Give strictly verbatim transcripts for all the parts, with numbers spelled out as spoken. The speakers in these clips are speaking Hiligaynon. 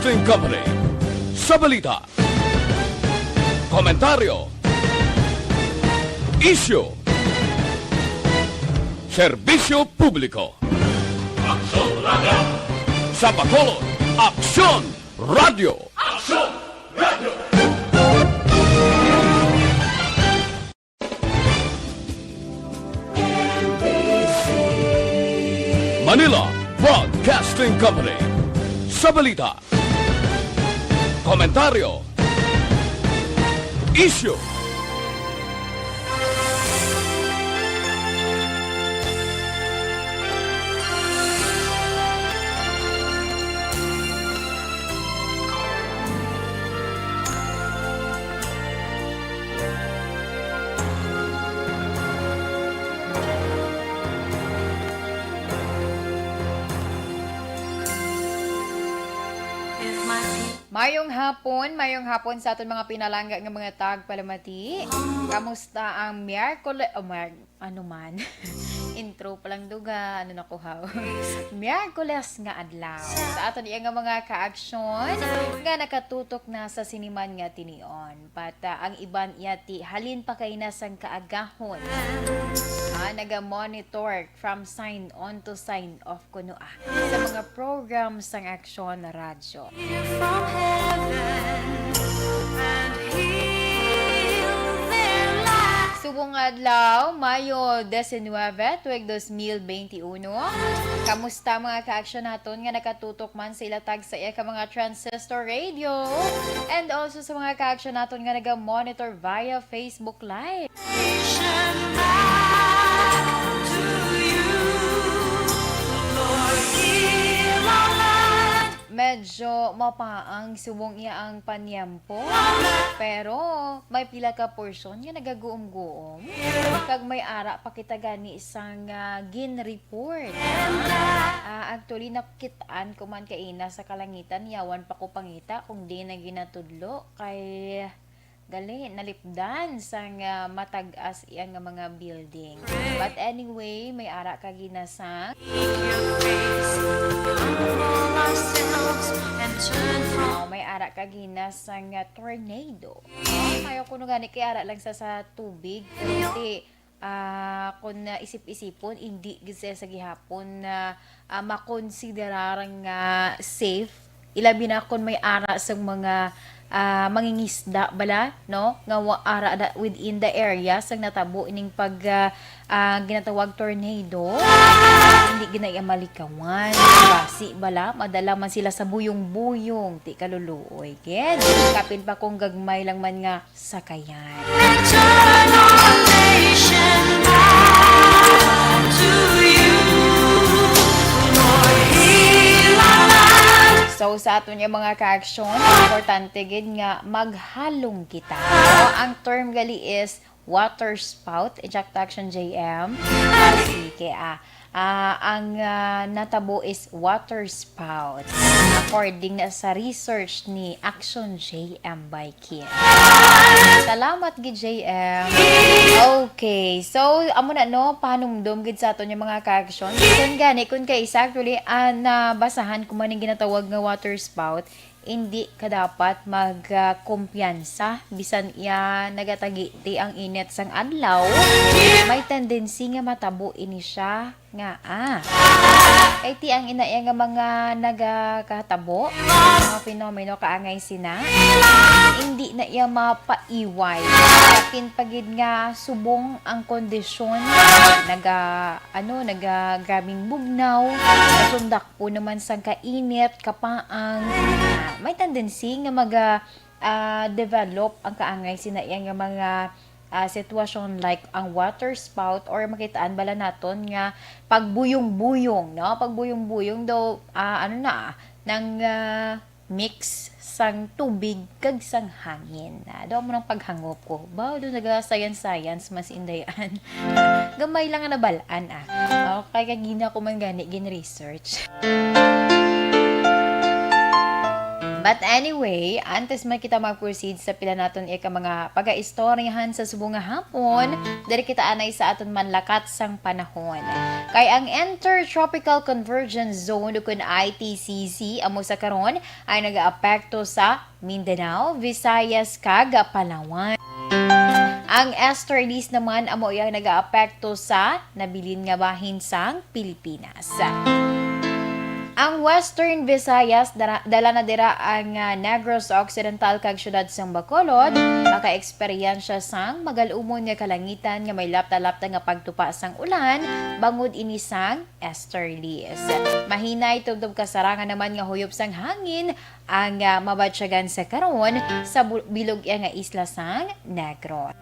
Company. Sa balita, komentaryo, isyu, serbisyo publiko. Aksyon Radio! Sa Bacolod, Aksyon Radio! Aksyon Radio! Manila Broadcasting Company. Sa balita, komentaryo, isyu, Mayong hapon, mayong hapon sa aton mga pinalangga nga mga tagpalamati. Kamusta ang Miyerkules? O, Mer-, ano man? Intro pa lang duga, ano na ko, haw? Miyerkules nga adlaw. Sa aton iya nga mga kaaksyon nga nakatutok na sa siniman nga tinion. But, ah, ang iban yati halin pa kay na sang kaagahon. Ah, naga-monitor from sign on to sign off kuno, ah, sa mga program sang Aksyon Radyo. From heaven and heal their life. Subong adlaw, Mayo diecinuebe, tuig dos mil beinti uno. Kamusta mga kaaksyon naton nga nakatutok man sa ila tag sa iya ka mga transistor radio? And also sa mga kaaksyon naton nga naga-monitor via Facebook Live. Nation bow to you, Lord, heal our land. Medyo mapaang subong iya ang panyempo, pero may pila ka porsyon nga nagaguom-guom. Kag may ara pa kita gani sang, ah, gin-report. Ah, actually, nakit-an ko man kaina sa kalangitan, yawan pa ko pangita kung di na ginatudlo kay gali, nalipdan sang, ah, matag-as iya nga mga building. But anyway, may ara ka ginasang. Seek your face, humble ourselves, and turn from Oh, may ara ka ginasang nga tornado. Oh, kayo kuno gani kay ara lang sa, sa tubig. Pero ti, ah, kung, ah, isip-isipon, hindi gid siya sa gihapon na, ah, makonsiderar nga safe. Ilabi na kung may ara sang mga, ah, mangingisda bala, no? Nga wa-, ara da within the area sang natabo ining pag, ah, ah, ginatawag tornado. Hindi gid na iya malikawan. Basi bala, madala man sila sa buyong-buyong. Ti kaluluoy, gid. Kapin pa kung gagmay lang man nga sakayan. Eternal nation bow to you, Lord, heal our land. So, sa aton nga mga kaaksyon, importante gid nga maghalong kita. No? Ang term gali is water spout. Exact action, J M. Ah, sige, ah. Ah, ang, ah, natabo is water spout, according na sa research ni Action J M by Kim. Salamat gid, J M. Okay, so, amo na, no, pahanumdom gid sa aton yung mga ka-action. Kung gani, kung kay isa, actually, ah, nabasahan ko man yung ginatawag nga water spout, hindi ka dapat mag, ah, kumpiyansa bisan iya nagatagiti ang init sang adlaw. May tendency nga matabo ini siya nga, ah. Kay ti ang ina iya nga mga nagakatabo, mga fenomeno kaangay sina, hindi na iya mapaiway. Kapin pa gid nga subong ang kondisyon, naga, ano, naga grabing bugnaw, nasundak po naman sang kainit, kapaang, ah, may tendency nga maga, ah, develop ang kaangay sina iya nga mga, ah, sitwasyon like ang water spout or makitaan bala naton nga pagbuyong-buyong, no? Pagbuyong-buyong daw, ah, ano na, nang, ah, mix sang tubig kag sang hangin. Ah, daw mo nang paghangop ko. Ba, do naga science-science mas indayan. Gamay lang nga nabal-an, ah. Okay, kagina ko man gani gin-research. But anyway, antes man kita mag-proceed sa pila naton ika mga pagaistoryahan sa subong nga hapon, diri kita anay sa aton manlakat sang panahon. Kay ang Intertropical Convergence Zone, ukon I T C Z, amo sa karon ay nagaapekto sa Mindanao, Visayas, kag Palawan. Ang easterlies naman amo iyang nagaapekto sa nabilin nga bahin sang Pilipinas. Ang Western Visayas, dara-, dala na dira ang, ah, Negros Occidental kag siyudad sang Bacolod, makaeksperyensya sang magal-umon nga kalangitan nga may lapta-lapta nga pagtupa sang ulan, bangod ini sang easterlies. Mahinay tubtob kasarangan naman nga huyop sang hangin ang, ah, mabatyagan sa karon sa bu-, bilog iya nga isla sang Negros.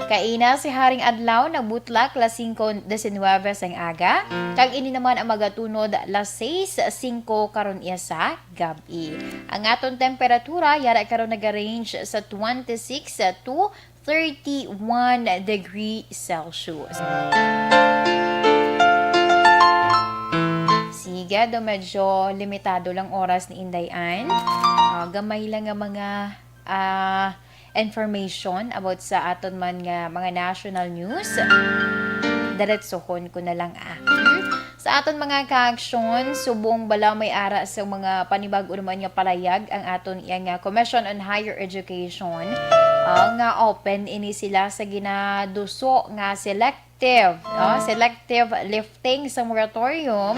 Kaina si Haring Adlaw nagbutlak las singko disinwebe sang aga, kag ini naman ang magatunod las sais singko karon iya sa gab-i. Ang aton temperatura yara karon nagarange sa twenty-six to thirty-one degree Celsius. Sige, do medyo limitado lang oras ni Inday Ann. Ah, gamay lang nga mga, ah, information about sa aton man nga mga national news. Diretsohon ko na lang, ah. Hmm? Sa aton mga kaaksyon, subong bala may ara sa mga panibag-o naman nga palayag ang aton iya nga Commission on Higher Education, ah, nga open ini sila sa ginaduso nga selective, no? Selective lifting sa moratorium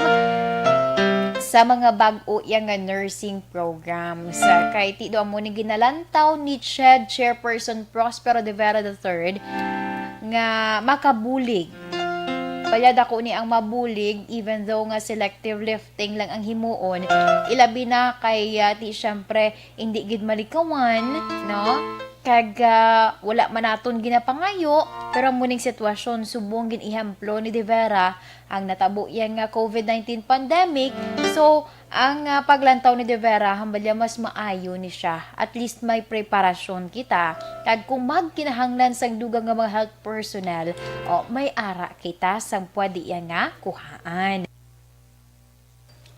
sa mga bag-o iya nga nursing programs. Kay ti do amo ni ginalantaw ni CHED Chairperson Prospero de Vera the third nga makabulig. Palya dako ni ang mabulig, even though nga selective lifting lang ang himuon, ilabi na kay, ah, ti, syempre, indi gid malikawan, no? Kag, ah, wala man naton ginapangayo, pero amo ning sitwasyon, subong gin-ehemplo ni De Vera ang natabo iya nga covid nineteen pandemic. So, ang, ah, paglantaw ni De Vera, hambalya mas maayo ni siya. At least may preparasyon kita. Kag kung magkinahanglan sang dugang nga mga health personnel, o, may ara kita sang pwede iya nga kuhaan.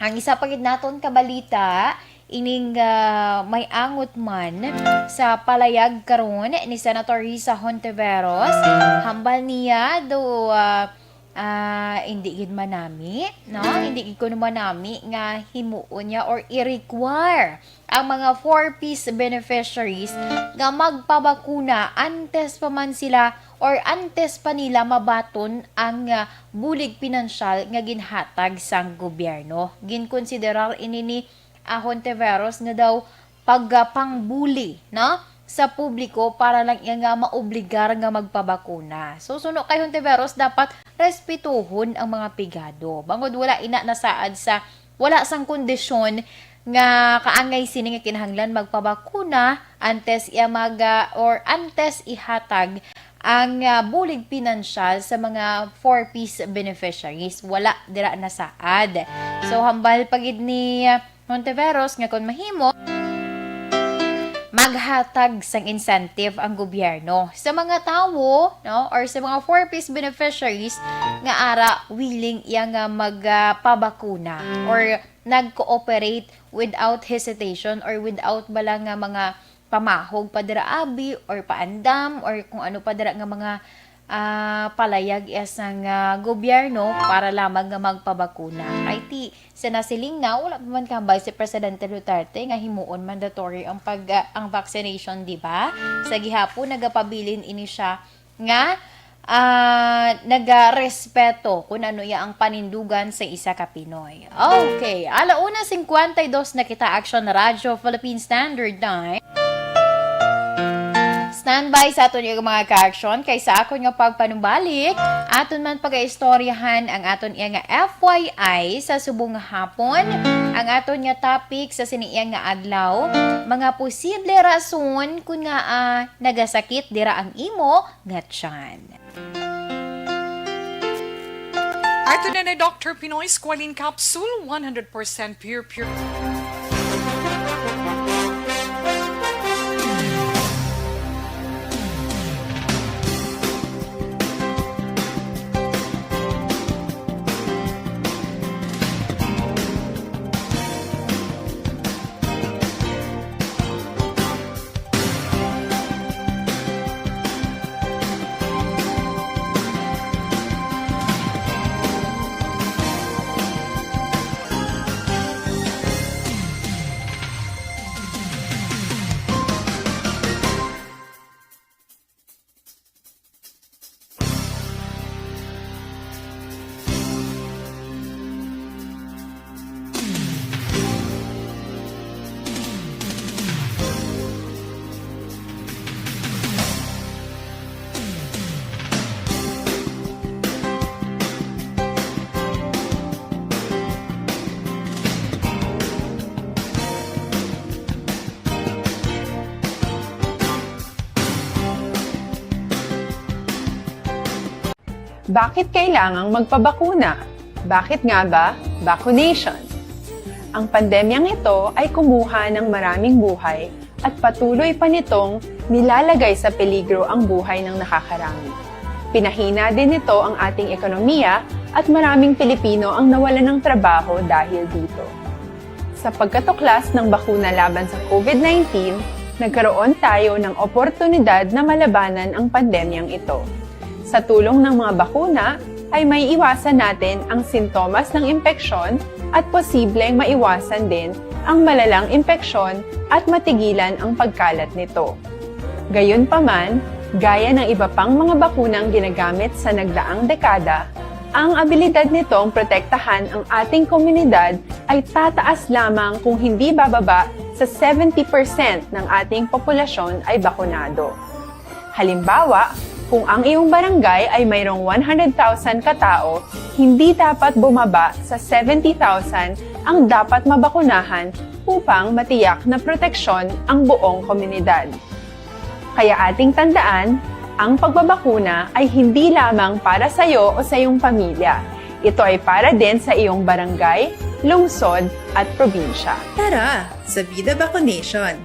Ang isa pa gid naton ka balita, ining, ah, may angot man sa palayag karon ni Senator Risa Hontiveros. Hambal niya do, ah, ah, hindi gid manami, no? Hindi gid kuno manami nga himuon niya or i-require ang mga four Ps beneficiaries nga magpabakuna antes pa man sila or antes pa nila mabaton ang, ah, bulig pinansyal nga ginhatag sang gobyerno. Ginkonsiderar ini ni, ah, Hontiveros nga daw pagpangbuli, no, sa publiko para lang iya nga maobligar nga magpabakuna. So, suno kay Hontiveros, dapat respetuhon ang mga pigado. Bangod wala ina nasaad sa, wala sang kondisyon nga kaangay sini nga kinahanglan magpabakuna antes iya mag, ah, or antes ihatag ang, ah, bulig pinansyal sa mga four Ps beneficiaries. Wala dira nasaad. So, hambal pa gid ni, ah, Hontiveros nga kon mahimo, maghatag sang incentive ang gobyerno sa mga tawo, no, or sa mga four Ps beneficiaries nga ara willing iya nga magpabakuna or nag-cooperate without hesitation or without bala nga mga pamahog pa dira abi or paandam or kung ano pa dira nga mga, ah, palayag iya sang, ah, gobyerno para lamang nga magpabakuna. Kay ti, sa nasiling na, wala pa man kahambal si Presidente Duterte nga himuon mandatory ang pag, ah, ang vaccination, di ba? Sa gihapon, nagapabilin ini siya nga, ah, nagarespeto kung ano iya ang panindugan sa isa ka Pinoy. Okay, ala una singkwenta y dos na kita, Action Radyo Philippine Standard Time. Standby sa aton iya mga ka-action, kay sa akon nga pagpanumbalik, aton man pagaistoryahan ang aton iya nga F Y I sa subong nga hapon, ang aton nga topic sa sini iya nga adlaw, mga posible rason kun ngaa nagasakit dira ang imo nga tiyan. Ato na ni Doctor Pinoy Squalene Capsule, one hundred percent pure, pure. Bakit kailangang magpabakuna? Bakit nga ba vaccination? Ang pandemyang ito ay kumuha ng maraming buhay at patuloy pa nitong nilalagay sa peligro ang buhay ng nakakarami. Pinahina din nito ang ating ekonomiya at maraming Pilipino ang nawalan ng trabaho dahil dito. Sa pagkatuklas ng bakuna laban sa COVID nineteen, nagkaroon tayo ng oportunidad na malabanan ang pandemyang ito. Sa tulong ng mga bakuna, ay maiiwasan natin ang sintomas ng impeksyon at posibleng maiwasan din ang malalang impeksyon at matigilan ang pagkalat nito. Gayunpaman, gaya ng iba pang mga bakunang ginagamit sa nagdaang dekada, ang abilidad nitong protektahan ang ating komunidad ay tataas lamang kung hindi bababa sa seventy percent ng ating populasyon ay bakunado. Halimbawa, kung ang iyong barangay ay mayroong one hundred thousand katao, hindi dapat bumaba sa seventy thousand ang dapat mabakunahan upang matiyak na proteksyon ang buong komunidad. Kaya ating tandaan, ang pagbabakuna ay hindi lamang para sa iyo o sa iyong pamilya. Ito ay para din sa iyong barangay, lungsod, at probinsya. Tara, sa Vida Vaccination!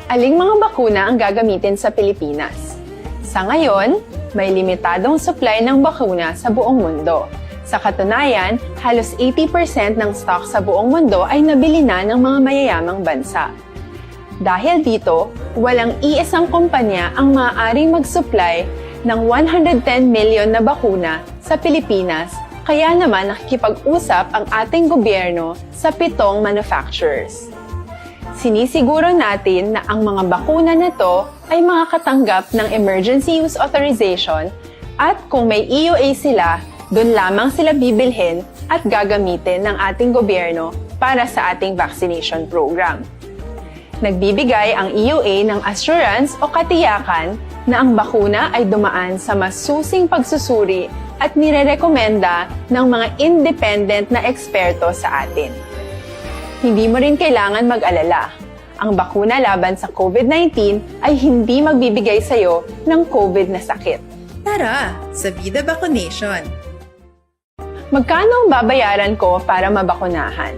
Aling mga bakuna ang gagamitin sa Pilipinas? Sa ngayon, may limitadong supply ng bakuna sa buong mundo. Sa katunayan, halos eighty percent ng stock sa buong mundo ay nabili na ng mga mayayamang bansa. Dahil dito, walang iisang kumpanya ang maaaring mag-supply ng one hundred ten million na bakuna sa Pilipinas, kaya naman nakikipag-usap ang ating gobyerno sa pitong manufacturers. Sinisiguro natin na ang mga bakuna na to ay makakatanggap ng emergency use authorization at kung may E U A sila, doon lamang sila bibilhin at gagamitin ng ating gobyerno para sa ating vaccination program. Nagbibigay ang E U A ng assurance o katiyakan na ang bakuna ay dumaan sa masusing pagsusuri at nirerekomenda ng mga independent na eksperto sa atin. Hindi mo rin kailangan mag-alala. Ang bakuna laban sa COVID nineteen ay hindi magbibigay sa iyo ng COVID na sakit. Tara, sa Vida Vaccination! Magkano ang babayaran ko para mabakunahan?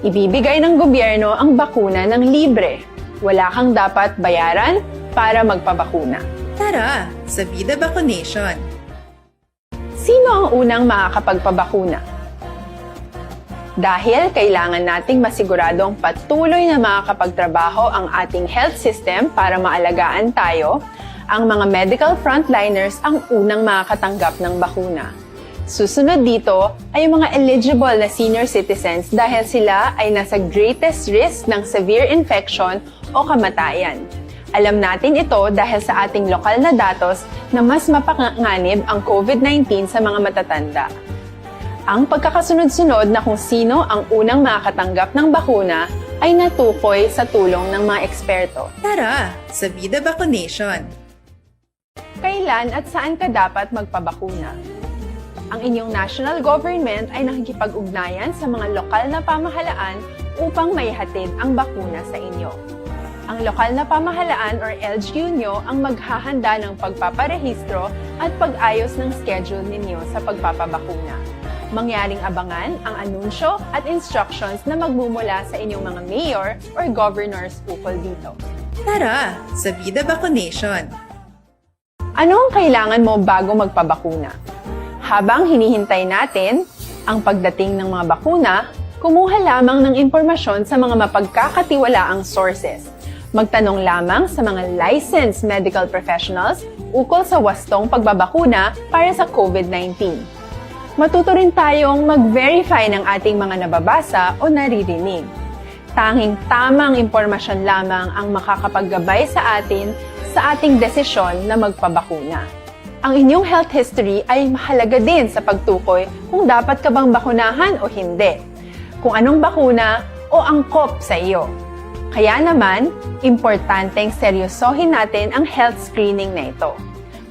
Ibibigay ng gobyerno ang bakuna ng libre. Wala kang dapat bayaran para magpabakuna. Tara, sa Vida Vaccination! Sino ang unang makakapagpabakuna? Dahil kailangan nating masiguradong patuloy na makakapagtrabaho ang ating health system para maalagaan tayo, ang mga medical frontliners ang unang makakatanggap ng bakuna. Susunod dito ay ang mga eligible na senior citizens dahil sila ay nasa greatest risk ng severe infection o kamatayan. Alam natin ito dahil sa ating lokal na datos na mas mapanganib ang COVID nineteen sa mga matatanda. Ang pagkakasunod-sunod na kung sino ang unang makakatanggap ng bakuna ay natukoy sa tulong ng mga eksperto. Tara, sa Vida Vaccination! Kailan at saan ka dapat magpabakuna? Ang inyong national government ay nakikipag-ugnayan sa mga lokal na pamahalaan upang maihatid ang bakuna sa inyo. Ang lokal na pamahalaan or L G U nyo ang maghahanda ng pagpaparehistro at pag-ayos ng schedule ninyo sa pagpapabakuna. Mangyaring abangan ang anunsyo at instructions na magmumula sa inyong mga mayor or governors ukol dito. Tara, sa Vida Vaccination! Ano ang kailangan mo bago magpabakuna? Habang hinihintay natin ang pagdating ng mga bakuna, kumuha lamang ng impormasyon sa mga mapagkakatiwalaang sources. Magtanong lamang sa mga licensed medical professionals ukol sa wastong pagbabakuna para sa COVID nineteen. Matuto rin tayong mag-verify ng ating mga nababasa o naririnig. Tanging tamang impormasyon lamang ang makakapaggabay sa atin sa ating desisyon na magpabakuna. Ang inyong health history ay mahalaga din sa pagtukoy kung dapat ka bang bakunahan o hindi, kung anong bakuna o angkop sa iyo. Kaya naman, importanteng seryosohin natin ang health screening na ito.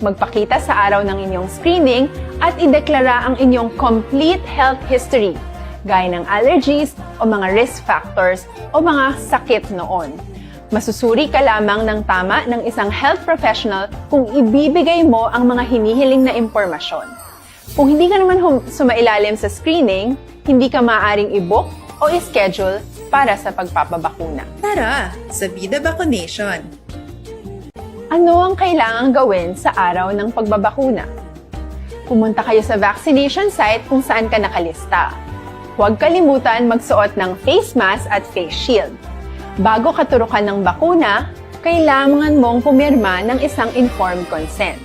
Magpakita sa araw ng inyong screening at ideklara ang inyong complete health history, gaya ng allergies o mga risk factors o mga sakit noon. Masusuri ka lamang ng tama ng isang health professional kung ibibigay mo ang mga hinihiling na impormasyon. Kung hindi ka naman hum- sumailalim sa screening, hindi ka maaaring i-book o i-schedule para sa pagpapabakuna. Tara sa Vida Vaccination! Ano ang kailangang gawin sa araw ng pagbabakuna? Pumunta kayo sa vaccination site kung saan ka nakalista. Huwag kalimutan magsuot ng face mask at face shield. Bago ka turukan ng bakuna, kailangan mong pumirma ng isang informed consent.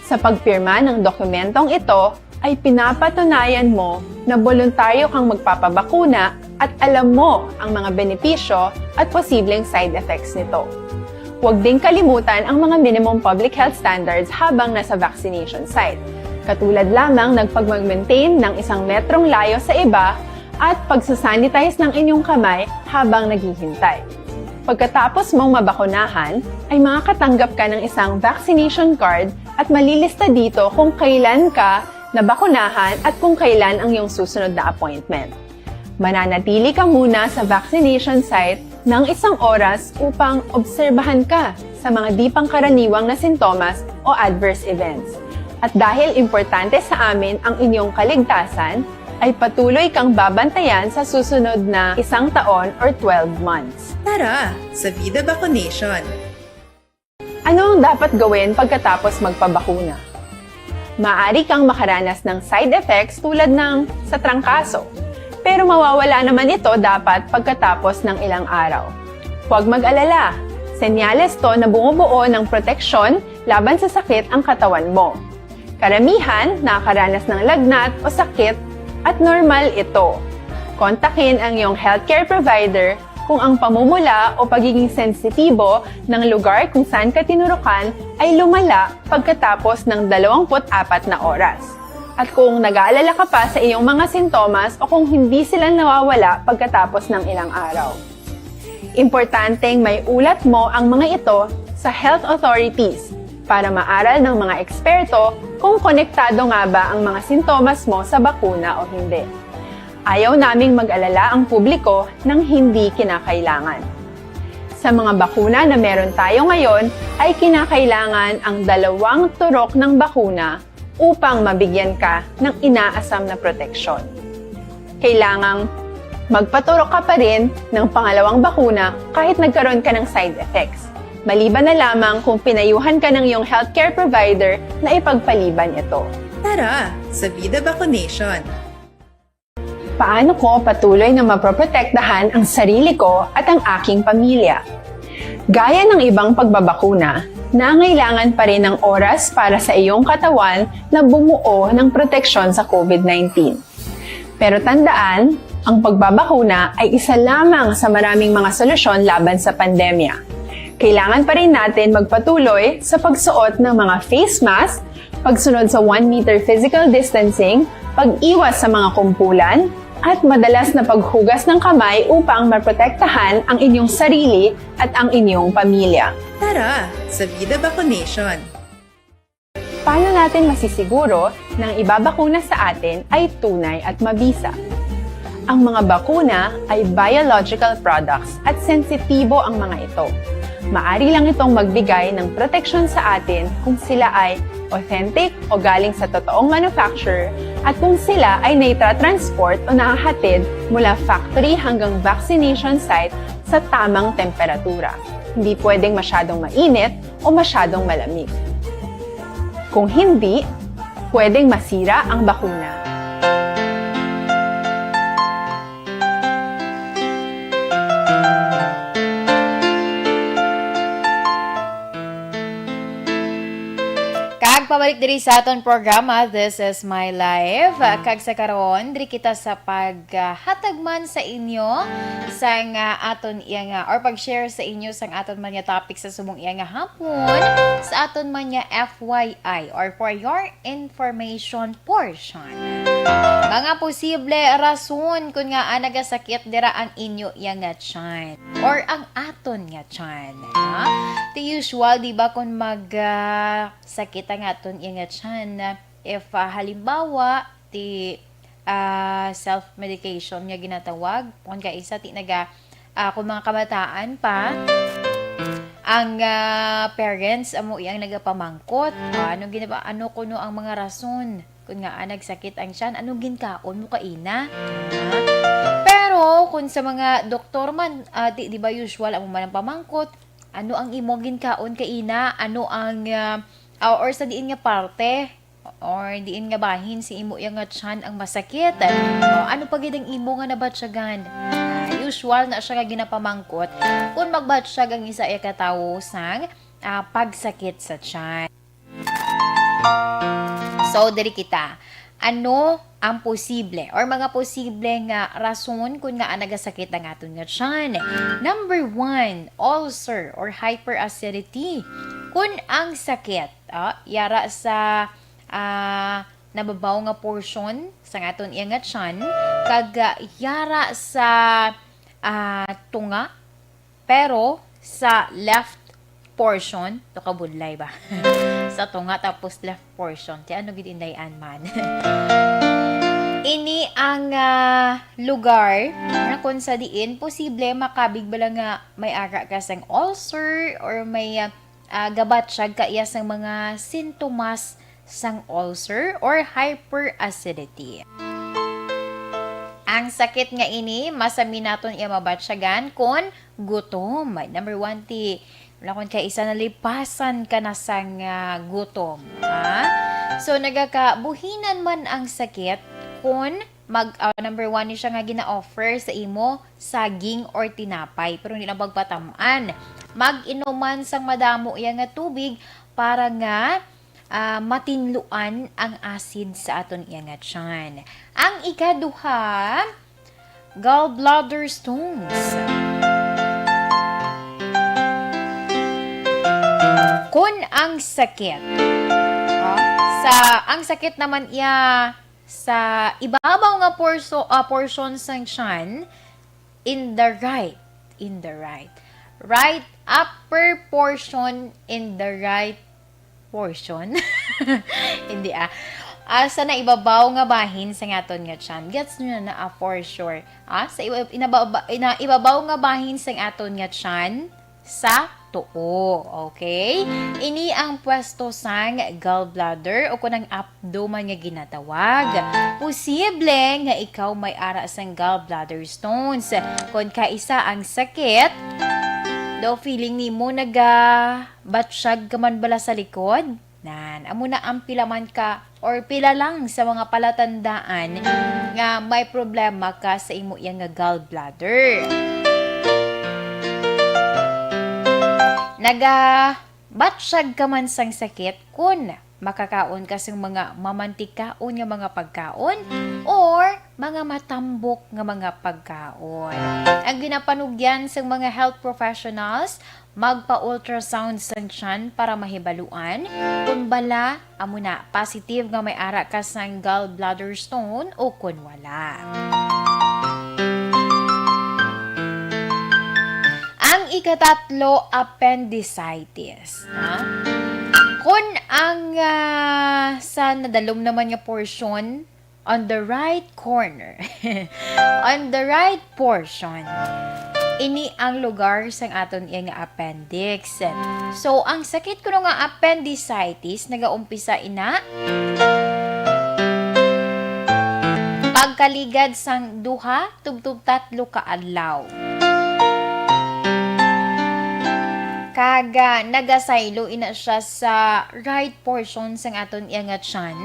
Sa pagpirma ng dokumentong ito, ay pinapatunayan mo na boluntaryo kang magpapabakuna at alam mo ang mga benepisyo at posibleng side effects nito. Huwag ding kalimutan ang mga minimum public health standards habang nasa vaccination site, katulad lamang ng pagmag-maintain ng isang metrong layo sa iba at pagsasanitize ng inyong kamay habang naghihintay. Pagkatapos mong mabakunahan, ay makakatanggap ka ng isang vaccination card at malilista dito kung kailan ka nabakunahan at kung kailan ang iyong susunod na appointment. Mananatili ka muna sa vaccination site ng isang oras upang obserbahan ka sa mga di pangkaraniwang na sintomas o adverse events. At dahil importante sa amin ang inyong kaligtasan, ay patuloy kang babantayan sa susunod na isang taon or twelve months. Tara sa Vida Vaccination! Ano ang dapat gawin pagkatapos magpabakuna? Maaari kang makaranas ng side effects tulad ng sa trangkaso, pero mawawala naman ito dapat pagkatapos ng ilang araw. Huwag mag-alala, senyales to na bumubuo ng proteksyon laban sa sakit ang katawan mo. Karamihan nakakaranas ng lagnat o sakit at normal ito. Kontakin ang iyong healthcare provider kung ang pamumula o pagiging sensitibo ng lugar kung saan ka tinurukan ay lumala pagkatapos ng dalawampu't apat na oras. At kung nag-aalala ka pa sa iyong mga sintomas o kung hindi sila nawawala pagkatapos ng ilang araw. Importanteng may ulat mo ang mga ito sa health authorities para maaral ng mga eksperto kung konektado nga ba ang mga sintomas mo sa bakuna o hindi. Ayaw naming mag-alala ang publiko ng hindi kinakailangan. Sa mga bakuna na meron tayo ngayon, ay kinakailangan ang dalawang turok ng bakuna upang mabigyan ka ng inaasam na proteksyon. Kailangang magpaturok ka pa rin ng pangalawang bakuna kahit nagkaroon ka ng side effects, maliban na lamang kung pinayuhan ka ng iyong healthcare provider na ipagpaliban ito. Tara sa Vida Vaccination! Paano ko patuloy na maproprotektahan ang sarili ko at ang aking pamilya? Gaya ng ibang pagbabakuna, nangailangan pa rin ng oras para sa iyong katawan na bumuo ng proteksyon sa COVID nineteen. Pero tandaan, ang pagbabakuna ay isa lamang sa maraming mga solusyon laban sa pandemya. Kailangan pa rin natin magpatuloy sa pagsuot ng mga face mask, pagsunod sa one meter physical distancing, pag-iwas sa mga kumpulan, at madalas na paghugas ng kamay upang maprotektahan ang inyong sarili at ang inyong pamilya. Tara sa Vida Vaccination! Paano natin masisiguro na ang ibabakuna sa atin ay tunay at mabisa? Ang mga bakuna ay biological products at sensitibo ang mga ito. Maari lang itong magbigay ng proteksyon sa atin kung sila ay authentic o galing sa totoong manufacturer at kung sila ay naitatransport o nahahatid mula factory hanggang vaccination site sa tamang temperatura. Hindi pwedeng masyadong mainit o masyadong malamig. Kung hindi, pwedeng masira ang bakuna. Kag pabalik diri sa aton programa, This Is My Life. Kag sa karon, diri kita sa paghatag man sa inyo sang, ah, aton iya nga, or pag-share sa inyo sang aton man nga topic sa subong iya nga hapon, sa aton man nga F Y I, or for your information portion. Mga posible rason kon ngaa nagasakit dira ang inyo iya nga tiyan or ang aton nga tiyan, ha? The usual, di ba, kung mag, ah, sakit ang aton iya nga tiyan, if, ah, halimbawa, ti, ah, self-medication nga ginatawag, kung kaisa ti naga, ah, kung mga kabataan pa, Ang, ah, parents amo iyang nagapamangkot, ah, ano ginaba-, ano kuno ang mga rason kun ngaa nagsakit ang tiyan? Anong ginkaon mo kaina? Ah, pero kung sa mga doktor man, ah, di, di ba usual amo man ang pamangkot? Ano ang imo ginkaon kaina? Ano ang, ah, ah, or sa diin nga parte? Or diin nga bahin sa imo iya nga tiyan ang masakit? O, ano pa gid ang imo nga nabatyagan? Ah, usual na siya nga ginapamangkot kung magbatyag ang isa iya ka tawo sang, ah, pagsakit sa tiyan. So, diri kita. Ano ang posible or mga posible nga rason kung ngaa nagasakit ang aton nga tiyan? Number one, ulcer or hyperacidity. Kung ang sakit, ah, yara sa, ah, nababaw nga portion sang aton iya nga tiyan, kag, ah, yara sa, ah, tunga, pero sa left portion, to kabudlay ba? Sa tunga tapos left portion. Ti ano gid inday-an man? Ini ang, ah, lugar na kung sa diin posible makabig bala nga may ara ka sang ulcer or may, ah, ah, gabatyag ka iya sang mga sintomas sang ulcer or hyperacidity. Ang sakit nga ini, masami naton iya mabatyagan kon gutom. Number one, ti, wala kon kay isa nalipasan ka na sang, ah, gutom, ha? So, nagakabuhinan man ang sakit kon mag, ah, number one ni siya nga gina-offer sa imo saging or tinapay, pero hindi lang pagpatam-an. Mag-inuman sang madamo iya nga tubig para nga, ah, matinluan ang acid sa aton iya nga tiyan. Ang ikaduha, gallbladder stones. Kun ang sakit, ah, sa, ang sakit naman iya sa ibabaw nga porso-, ah, portion sang tiyan, in the right, in the right, right upper portion, in the right portion. Hindi, ah. Ah, sa naibabaw nga bahin sang aton nga tiyan. Gets nyo na, na, ah, for sure. Ah, sa iba-, inababa-, ina-, ibabaw nga bahin sang aton nga tiyan, sa tuo. Okay? Ini ang pwesto sang gallbladder o kun ang abdomen nga ginatawag. Posible nga ikaw may ara sang gallbladder stones. Kon kaisa ang sakit, daw feeling nimo nagabatsyag ka man bala sa likod? Nan, amo na ang pila man ka or pila lang sa mga palatandaan nga may problema ka sa imo iya nga gallbladder. Nagabatsyag ka man sang sakit kun makakaon ka sang mga mamantikaon nga mga pagkaon or mga matambok nga mga pagkaon. Ang ginapanugyan sang mga health professionals, magpa-ultrasound sang tiyan para mahibaluan kung bala amo na positive nga may ara ka sang gallbladder stone o kun wala. Ang ikatatlo, appendicitis, ha? Kun ang, ah, sa nadalom naman nga portion, on the right corner. On the right portion. Ini ang lugar sang aton iya nga appendix. So, ang sakit kuno nga appendicitis nagaumpisa ina pagkaligad sang duha tubtob tatlo ka adlaw. Kag, ah, nagasaylo ina siya sa right portion sang aton iya nga tiyan.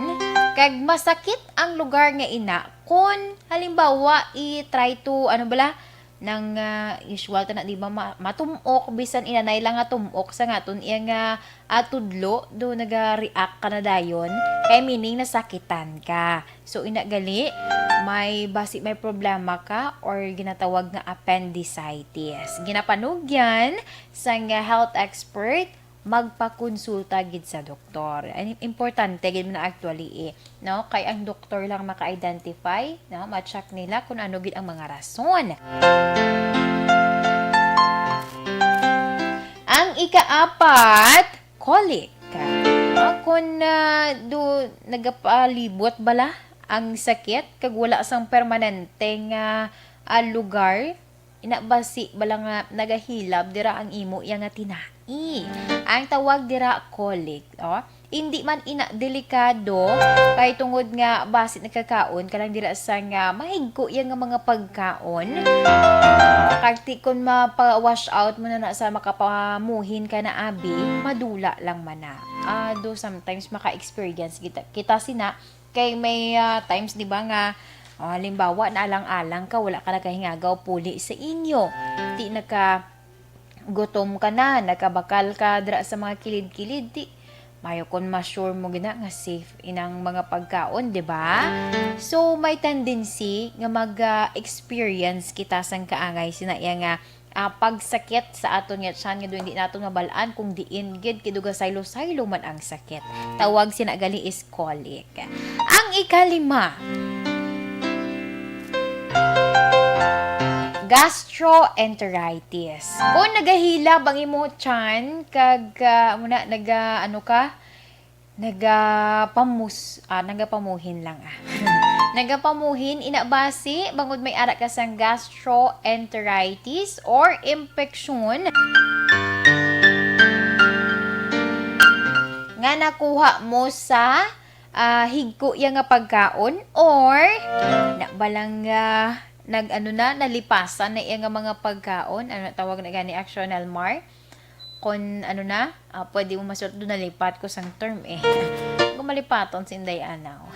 Kag masakit ang lugar nga ina, kun, halimbawa, i-try to, ano bala, nang, ah, usual ta na, di ba, ma-, matum-ok, bisan inanay lang nga tum-ok sa nga aton iya nga, ah, tudlo, do naga-react ka na dayon. Kay meaning, nasakitan ka. So, ina gali, may, basi may problema ka or ginatawag nga appendicitis. Ginapanugyan sang health expert, magpakonsulta gid sa doktor. Ay, importante gid man actually, eh, no? Kay ang doktor lang maka-identify, no? Ma-check nila kung ano gid ang mga rason. Ang ikaapat, colic. Ah, kung, ah, do, nagapalibot bala ang sakit kag wala sang permanente nga, ah, lugar Ina basi bala nga nagahilab dira ang imo iya nga tinai. Ang tawag dira colic, oh. Hindi man ina delikado, kay tungod nga basi nagkakaon ka lang dira sa nga mahigko iya nga mga pagkaon. Kag ti kon mapa-wash out mo na, na sa makapamuhin ka na abi, madula lang man na. Ah, do sometimes maka-experience kita, kita sina, kay may, ah, times, di ba, nga, ah, halimbawa, naalang-alang ka, wala ka nagahingagaw puli sa inyo. Ti naka gutom ka na, nakabakal ka dira sa mga kilid-kilid, ti mayo kon ma-sure mo gina nga safe inang mga pagkaon, di ba? So, may tendency nga mag-experience kita sang kaangay sina iya nga, ah, pagsakit sa aton nga tiyan, nga hindi naton mabal-an kung diin gid, kay dugasaylo-saylo man ang sakit. Tawag sina gali is colic. Ang ikalima, gastroenteritis. Kung nagahilab ang imo tiyan, kag, ah, muna, naga, ano ka, nagapamus-, ah, nagapamuhin lang, ah. Nagapamuhin, ina basi, bangod may ara ka sang gastroenteritis or impeksyon nga nakuha mo sa, ah, higko iya nga pagkaon, or na ba lang, ah, nag-, ano na, nalipasan na iya nga mga pagkaon. Ano na tawag na gani, Action Elmar? Kon ano na, ah, pwede mo masulat doon, nalipat ko sang term eh. Kung malipaton si Inday Anaw.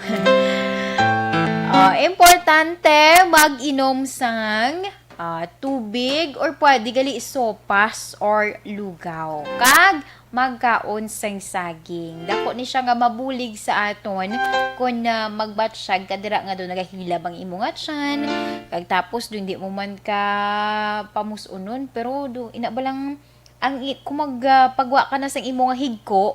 Ah, importante mag-inom sang, ah, tubig or pwede gali sopas or lugaw. Kag magkaon sang saging. Dako ni siya nga mabulig sa aton kon, ah, magbatsyag ka dira nga do nagahilab ang imo nga tiyan. Kag tapos do hindi mo man ka pamusunon, pero do ina ba lang ang i-, kung mag, ah, pagwa ka na sang imo nga higko,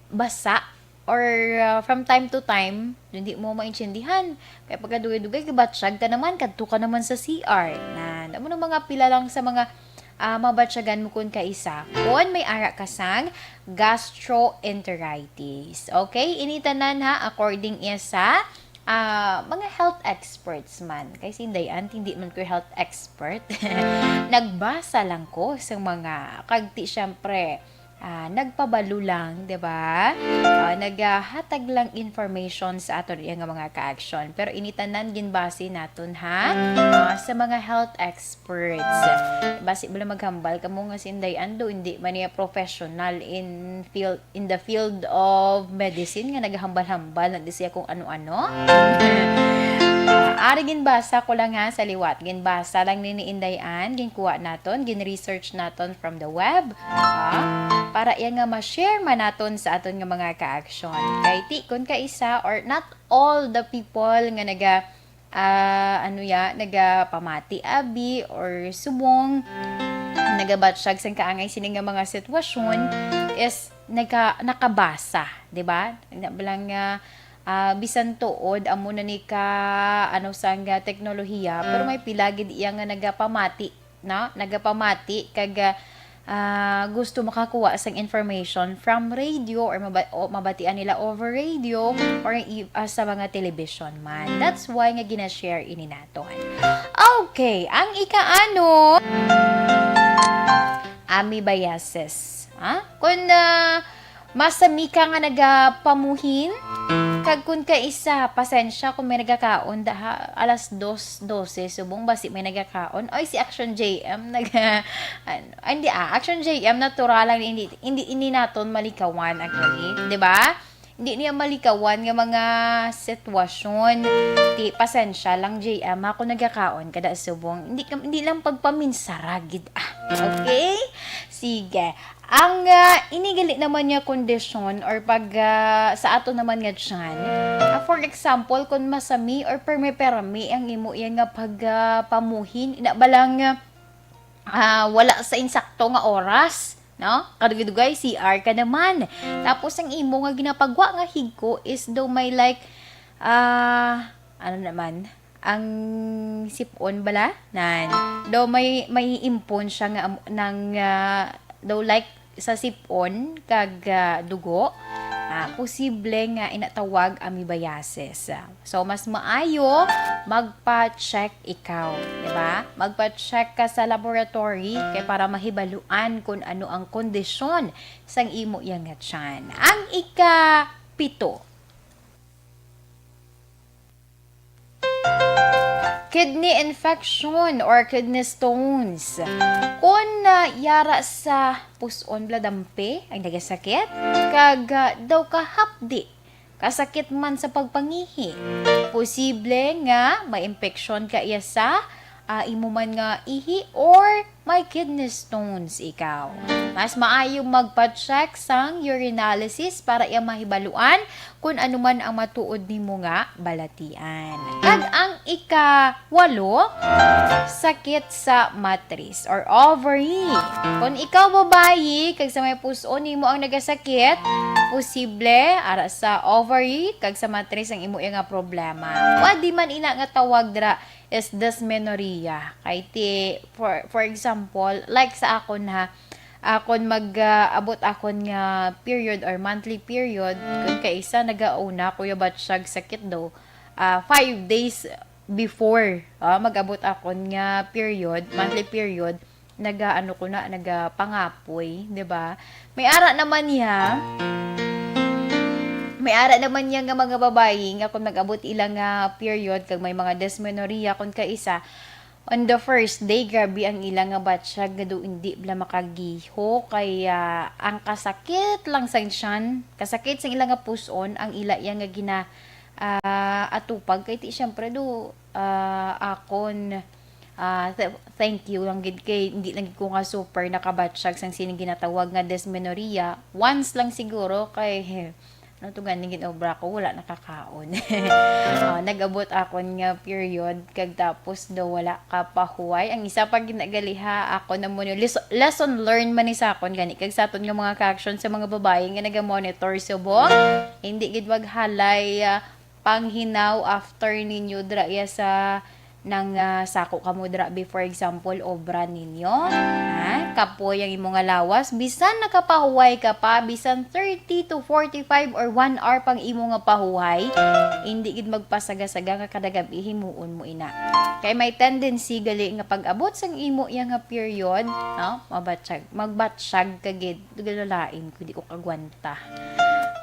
basa, or, ah, from time to time, hindi mo maintindihan. Kaya pagkadugay-dugay, gibatsyag ka naman, kadto ka naman sa C R. Na, amo na mga pila lang sa mga, ah, mabatyagan mo kun kaisa. Kon may ara ka sang gastroenteritis. Okay? Ini tanan ha, according iya sa, ah, mga health experts man. Kay si Inday Ant, hindi man ko health expert. Nagbasa lang ko sa mga, kag ti, syempre, ah, nagpabalo lang, di ba? Ah, naghatag lang information sa aton iya nga mga ka-action. Pero ini tanan ginbase naton ha, ah, sa mga health experts. Basi bala maghambal kamo nga si Inday Ando, hindi man niya professional in field, in the field of medicine nga naghambal-hambal na di siya kung ano-ano. Ah, ari ginbasa ko lang ha sa liwat. Ginbasa lang ni, ni Inday Ann, ginkuha naton, gin-research naton from the web. Ah, para iya nga ma-share man naton sa aton nga mga ka-action. Kay ti kon kaisa or not all the people nga naga, ah, ano ya, nagapamati abi or subong nagabatsyag sang kaangay sini nga mga sitwasyon is naka-, nakabasa, di ba? Nga bilang nga, ah, bisan tuod amo na ni ka, ano, sang teknolohiya, pero may pila gid iya nga nagapamati, no? Nagapamati kag, ah, gusto makakuha sang information from radio or maba-, o mabatian nila over radio or i-, ah, sa mga television man. That's why nga gina-share ini naton. Okay, ang ikaano, amoebiasis. Ha? Kung, ah, masami ka nga nagapamuhin, kag kun kaisa, pasensya kung may nagakaon daha alas dos, dose, subong basi may nagakaon. Oy, si Action J M nag-, ano, ay, hindi, ah, Action J M, natural lang, hindi, hindi, hindi naton malikawan, actually. Di ba? Hindi niya malikawan nga mga sitwasyon. Ti, pasensya lang, J M, ako nagakaon kada subong. Hindi ka, hindi lang pagpaminsara gid, ah. Okay? Sige. Ang, ah, inigali naman nga kondisyon or pag, ah, sa ato naman nga tiyan, ah, for example, kung masami or permi-permi ang imo yan nga pag, ah, pamuhin, ina ba lang, ah, wala sa insakto nga oras, no? Kadugay-dugay, C R ka naman. Tapos ang imo nga ginapagwa nga higko is daw may like, ah, ano naman, ang sipon bala? Nan. Daw may, may impon siya nga am-, nang, ah, daw like sa sipon kag, ah, dugo. posible nga inatawag amoebiasis. So, mas maayo magpa-check ikaw, di ba? Magpa-check ka sa laboratory kay para mahibaluan kung ano ang kondisyon sang imo iya nga tiyan. Ang ikapito, kidney infection or kidney stones. Kung, ah, yara sa puson bala dampi ang nagasakit, kag, ah, daw kahapdi, kasakit man sa pagpangihi, posible nga may impeksyon ka iya sa, ah, imo man nga ihi or may kidney stones ikaw. Mas maayo magpa-check sang urinalysis para iya mahibaluan kung ano man ang matuod nimo nga balatian. Kag ang ikawalo, sakit sa matris or ovary. Kung ikaw babayi kag sa may puson nimo ang nagasakit, posible ara sa ovary kag sa matris ang imo nga problema. Pwede man ina nga tawag dira is dysmenorrhea. Kay ti, for, for example, like sa akon ha, akon mag, ah, abot akon nga period or monthly period, kun kaisa nagauna ko yabat siyag sakit daw, ah, five days before, ah, mag-abot akon nga period, monthly period, nagaano ko na, nagapangapoy, di ba? May ara naman niya, may ara naman niya nga mga babayi nga kung nag-abot ila nga period, kag may mga dysmenorrhea, kung kaisa, on the first day, grabe ang ila nga batsyag nga do hindi bala makagiho, kaya ang kasakit lang sang tiyan, kasakit sang ila nga puson, ang ila iya nga gina, ah, atupag, kay ti, syempre, do, ah, akon, ah, th-, thank you lang gid kay hindi lang gid ko nga super nakabatsyag sang sining ginatawag nga dysmenorrhea. Once lang siguro kay, ano to ganing ginobra ko, wala nakakaon. Ah, nag-abot akon nga period, kag tapos daw wala ka pahuway. Ang isa pa ginagaliha, ako na mo ni les-, lesson learned man ni sa akon gani, kag sa aton nga mga ka-action sa mga babayi nga naga-monitor subong, hindi gid maghalay, ah, panghinaw after ninyo dira iya sa nang, ah, sako kamo dira, be, for example, obra ninyo, ha? Kapoy ang imo nga lawas, bisan nakapahuway ka pa, bisan thirty to forty-five or one hour pang imo nga pahuhay, hindi gid magpasaga-saga nga kada gab-i himuon mo ina. Kay may tendency gali nga pag-abot sang imo iya nga period, no? Mabatsyag, magbatsyag ka gid. Gilalain ko, di ko kagwanta.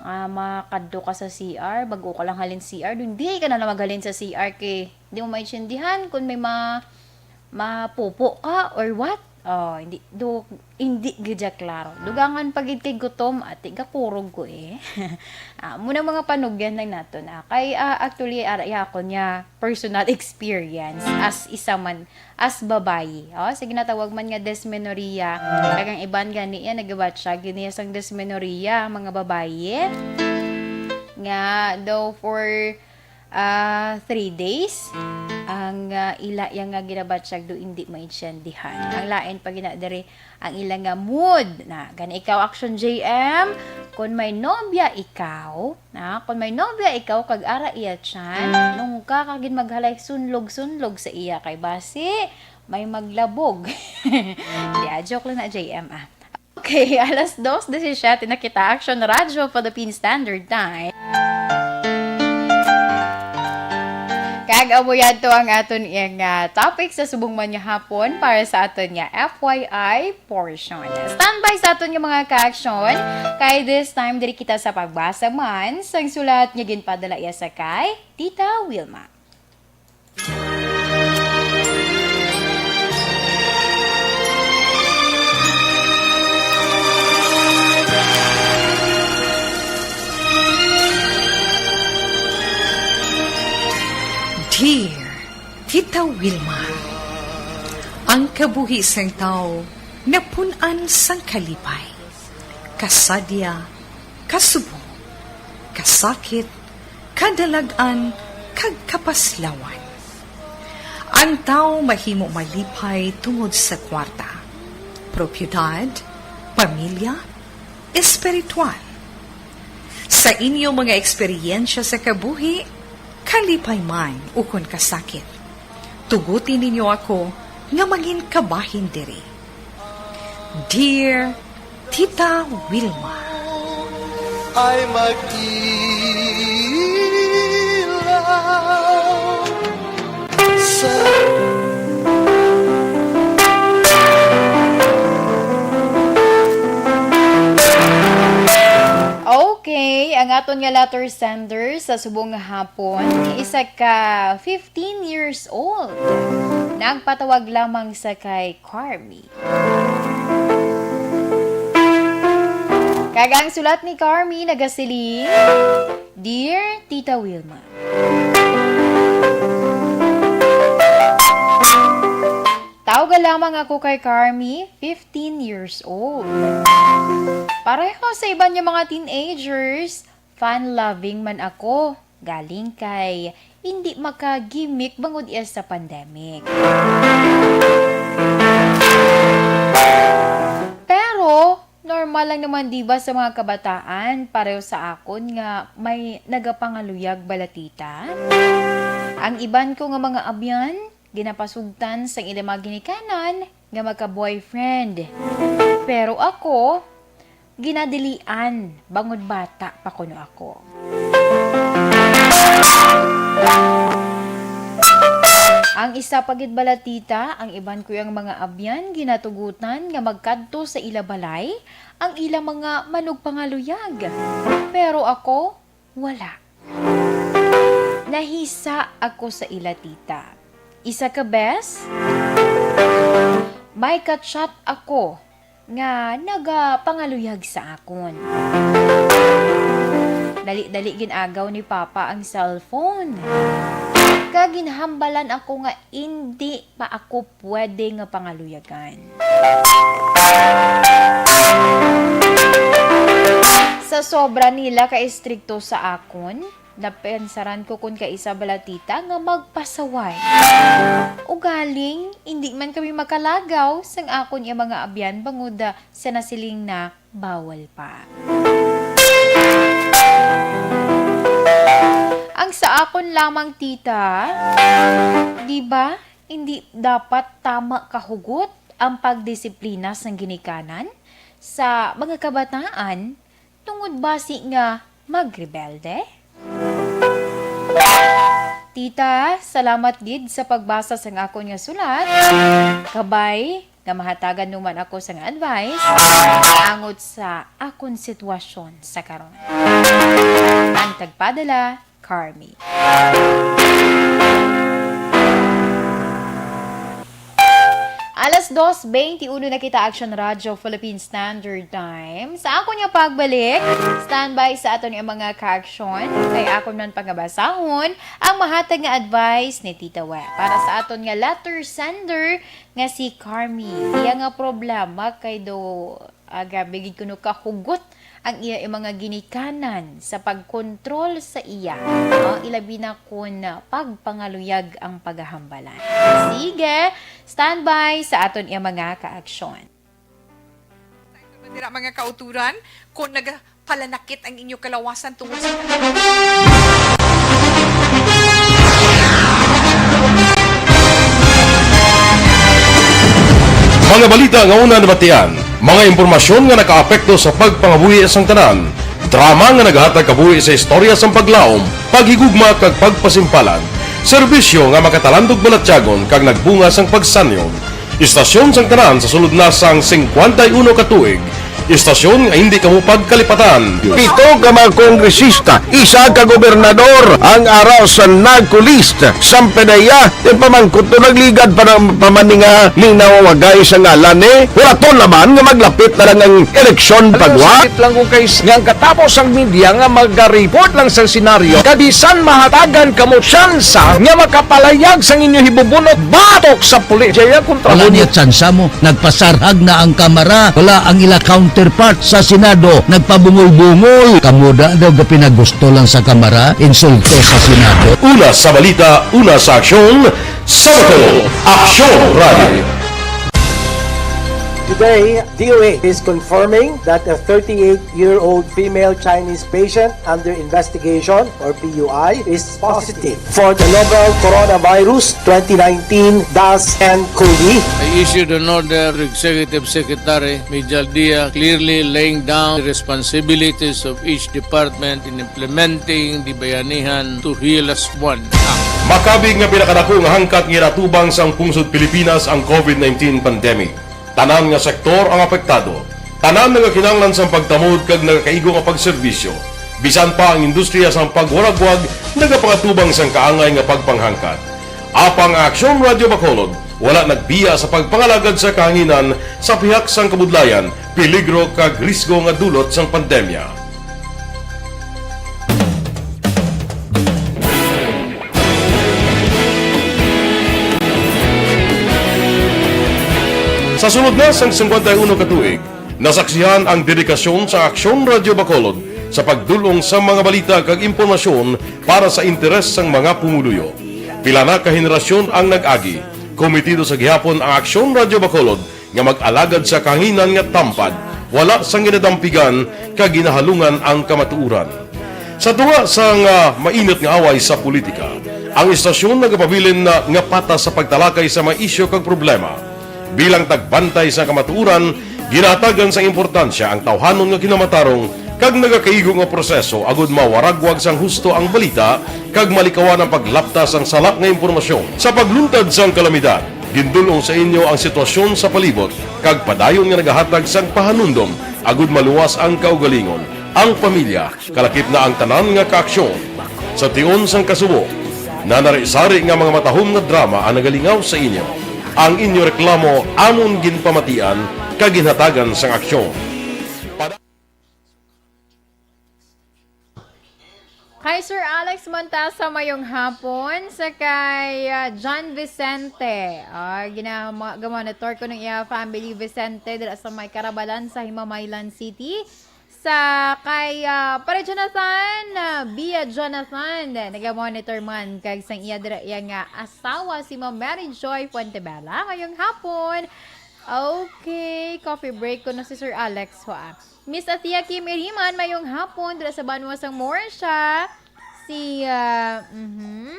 Ah, makadto ka sa C R, bago ka lang halin C R, dun, di ka na lang maghalin sa C R kay di mo maintindihan kung may ma-, mapupo ka or what. Oh, hindi, do, hindi gid siya klaro. Dugangan pa gid kay gutom, ati, gakurog ko eh. Ah, muna mga panugyan lang naton, ah. Kay, ah, actually, ara, iya ako niya personal experience as isa man, as babayi. Oh, sige, natawag man nga dysmenorrhea. Kag ang iban gani iya nagabatsyag gid niya sang dysmenorrhea, mga babayi. Nga daw for, ah, three days, ang, ah, ila iya nga ginabatsyag do hindi maintindihan. Ang lain pa gina diri, ang ila nga mood na. Gani ikaw, Action J M, kung may nobya ikaw, na, kung may nobya ikaw kag ara iya tiyan, nung ka kagin maghalay sunlog-sunlog sa iya kay basi may maglabog. Di, ah, joke lang na, J M, ah. Okay, alas dos disisiete na kita, Action Radyo Philippine Standard Time. Kag amo yadto ang aton nga topic sa subong man nga hapon para sa aton nga F Y I portion. Standby sa aton nga mga ka-action, kay this time diri kita sa pagbasa man sang sulat nga ginpadala iya sa kay Tita Wilma. Dear Tita Wilma, ang kabuhi sang tawo napun-an sang kalipay, kasadya, kasubong, kasakit, kadalag-an, kag kapaslawan. Ang tawo mahimo malipay tungod sa kwarta, propiedad, pamilya, espiritual. Sa inyo mga eksperyensya sa kabuhi, kalipay man ukon kasakit, tuguti ninyo ako nga mangin kabahin diri. Dear Tita Wilma. Ay mag-ilaw sa Okay, ang aton nga letter sender sa subong nga hapon, isa ka fifteen years old. Nagpatawag lamang sa kay Carmi. Kag ang sulat ni Carmi nagasiling, Dear Tita Wilma, tawga lamang ako kay Carmi, fifteen years old. Pareho sa iban nga mga teenagers, fun-loving man ako. Galing kay hindi makagimik bangod iya sa pandemic. Pero, normal lang naman diba sa mga kabataan, pareho sa akon nga may nagapangaluyag bala tita? Ang iban ko nga mga abyan, ginapasugtan sang ila mga ginikanan nga magka-boyfriend. Pero ako, ginadilian bangod bata pa kuno ako. Ang isa pa gid bala tita, ang iban ko ang mga abyan ginatugutan nga magkadto sa ila balay ang ila mga manugpangaluyag. Pero ako, wala. Nahisa ako sa ila tita. Isa ka bes, may ka-chat ako nga nagapangaluyag sa akon. Dali-dali gin-agaw ni Papa ang cellphone. Kag ginhambalan ako nga indi pa ako pwede nga pangaluyagan. Sa sobra nila ka-estrikto sa akon, napensaran ko kon kaisa bala tita nga magpasaway. Ugaling, indi man kami makalagaw sang akon iya mga abyan bangod sa nasiling na bawal pa. Ang sa akon lamang tita, di ba, hindi dapat tama kahugot ang pagdisiplina sang ginikanan sa mga kabataan tungod basi nga magrebelde? Tita, salamat gid sa pagbasa sang akon nga sulat. Kabay nga mahatagan mo man ako sang advice angot sa akon sitwasyon sa karon. Ang tagpadala, Carmi. Alas dos beintiuno na kita, Action Radio Philippine Standard Time. Sa akon nga pagbalik, standby sa aton nga mga ka-action, kay akon man pangabasahon ang mahatag nga advice ni Tita We para sa aton nga letter sender nga si Carmi. Iya nga problema kay do, ah, grabe gid kuno kahugot ang iya, iya mga ginikanan sa pagkontrol sa iya, no? Ilabi na kon pagpangaluyag ang pagahambalan. Sige, standby sa aton iya mga kaaksyon. Dira, mga kauturan, kung nagpalanakit ang inyo kalawasan tungod sa Mga balita nga una nabatian, mga impormasyon nga nakaapekto sa pagpangabuhi sang tanan, drama nga naghatag kabuhi sa istorya sang paglaom, paghigugma kag pagpasimpalan, serbisyo nga makatalandog balatyagon kag nagbunga sang pagsanyon. Istasyon sang tanan sa sulod na sang singkwenta y uno ka tuig. Istasyon nga hindi kamo pagkalipatan. Pito ka mga kongresista, isa ka gobernador ang ara sa NAGCO list. Sampedeya, ipamangkot to nagligad pa ng pamaninga ning nawawagay sa ngalan ni Huraton naman nga maglapit na lang ang eleksyon pagwa. Sakit lang kung kay nga ang katapos ang media nga magariport lang sa senaryo kabisan mahatagan kamo tsansa nga makapalayag sang inyo hibubunot batok sa pulis. Jaya kontra Wala niya tsansa mo. Nagpasarhag na ang Kamara. Wala ang ila counterpart sa Senado. Nagpabungol-bungol. Kamo da daw gapinagusto lang sa Kamara, insulto sa Senado. Una sa balita, una sa aksyon, sa Bato, Aksyon Radio. Today, D O H is confirming that a thirty-eight-year-old female Chinese patient under investigation, or P U I, is positive for the novel coronavirus twenty nineteen dash N COVID. I issued an order to Executive Secretary Mijal Dia, clearly laying down the responsibilities of each department in implementing the Bayanihan to Heal as One Act. Makabig nga pinakadako nga hangkat nga ginatubang sang pungsod Pilipinas ang COVID nineteen pandemic. Tanan nga sektor ang apektado. Tanan nagakinahanglan sang pagtamod kag nagakaigo nga pagserbisyo. Bisan pa ang industriya sang pagwaragwag nagapangatubang sang kaangay nga pagpanghangkat. Apang ang Aksyon Radyo Bacolod wala nagbiya sa pagpangalagad sa kahanginan sa pihak sang kabudlayan, peligro kag risgo nga dulot sang pandemya. Sa sulod na sang singkwenta y uno ka tuig, nasaksihan ang dedikasyon sa Aksyon Radyo Bacolod sa pagdul-ong sa mga balita kag impormasyon para sa interes sang mga pumuluyo. Pila na ka henerasyon ang nag-agi. Komitido sa gihapon ang Aksyon Radyo Bacolod nga mag-alagad sa kahanginan nga tampad, wala sang ginadampigan kag ginahalungan ang kamatuoran. Sa tunga sang, ah, mainit nga away sa politika, ang istasyon nagapabilin na nga patas sa pagtalakay sa mga isyu kag problema. Bilang tagbantay sa kamatuoran, ginahatagan sang importansya ang tawhanon nga kinamatarong kag nagakaigo nga proseso agud mawaragwag sang husto ang balita kag malikawan ang paglapta sang sala nga impormasyon. Sa pagluntad sang kalamidad, gindul-ong sa inyo ang sitwasyon sa palibot kag padayon nga nagahatag sang pahanumdom agud maluwas ang kaugalingon, ang pamilya, kalakip na ang tanan nga kaaksyon. Sa tion sang kasubo, nanari-sari nga mga matahom nga drama ang nagalingaw sa inyo. Ang inyo reklamo amon ginpamatian kag ginhatagan sang aksyon. Kay Sir Alex Montasa, mayong hapon. Sa kay, ah, John Vicente. Ah, gina-, ma-, gamonitor ko ng iya family, Vicente, dira sa may Karabalan sa Himamaylan City. Sa kay, ah, Pare Jonathan, ah, Bia Jonathan, nagamonitor man kag sang iya dira iya nga asawa si Ma'am Mary Joy Fuentebella. Mayong hapon. Okay, coffee break ko na si Sir Alex, ho, ah. Miss Athea Kim Iriman, mayong hapon, dira sa banwa sang Morisha. Si, ah, mhm.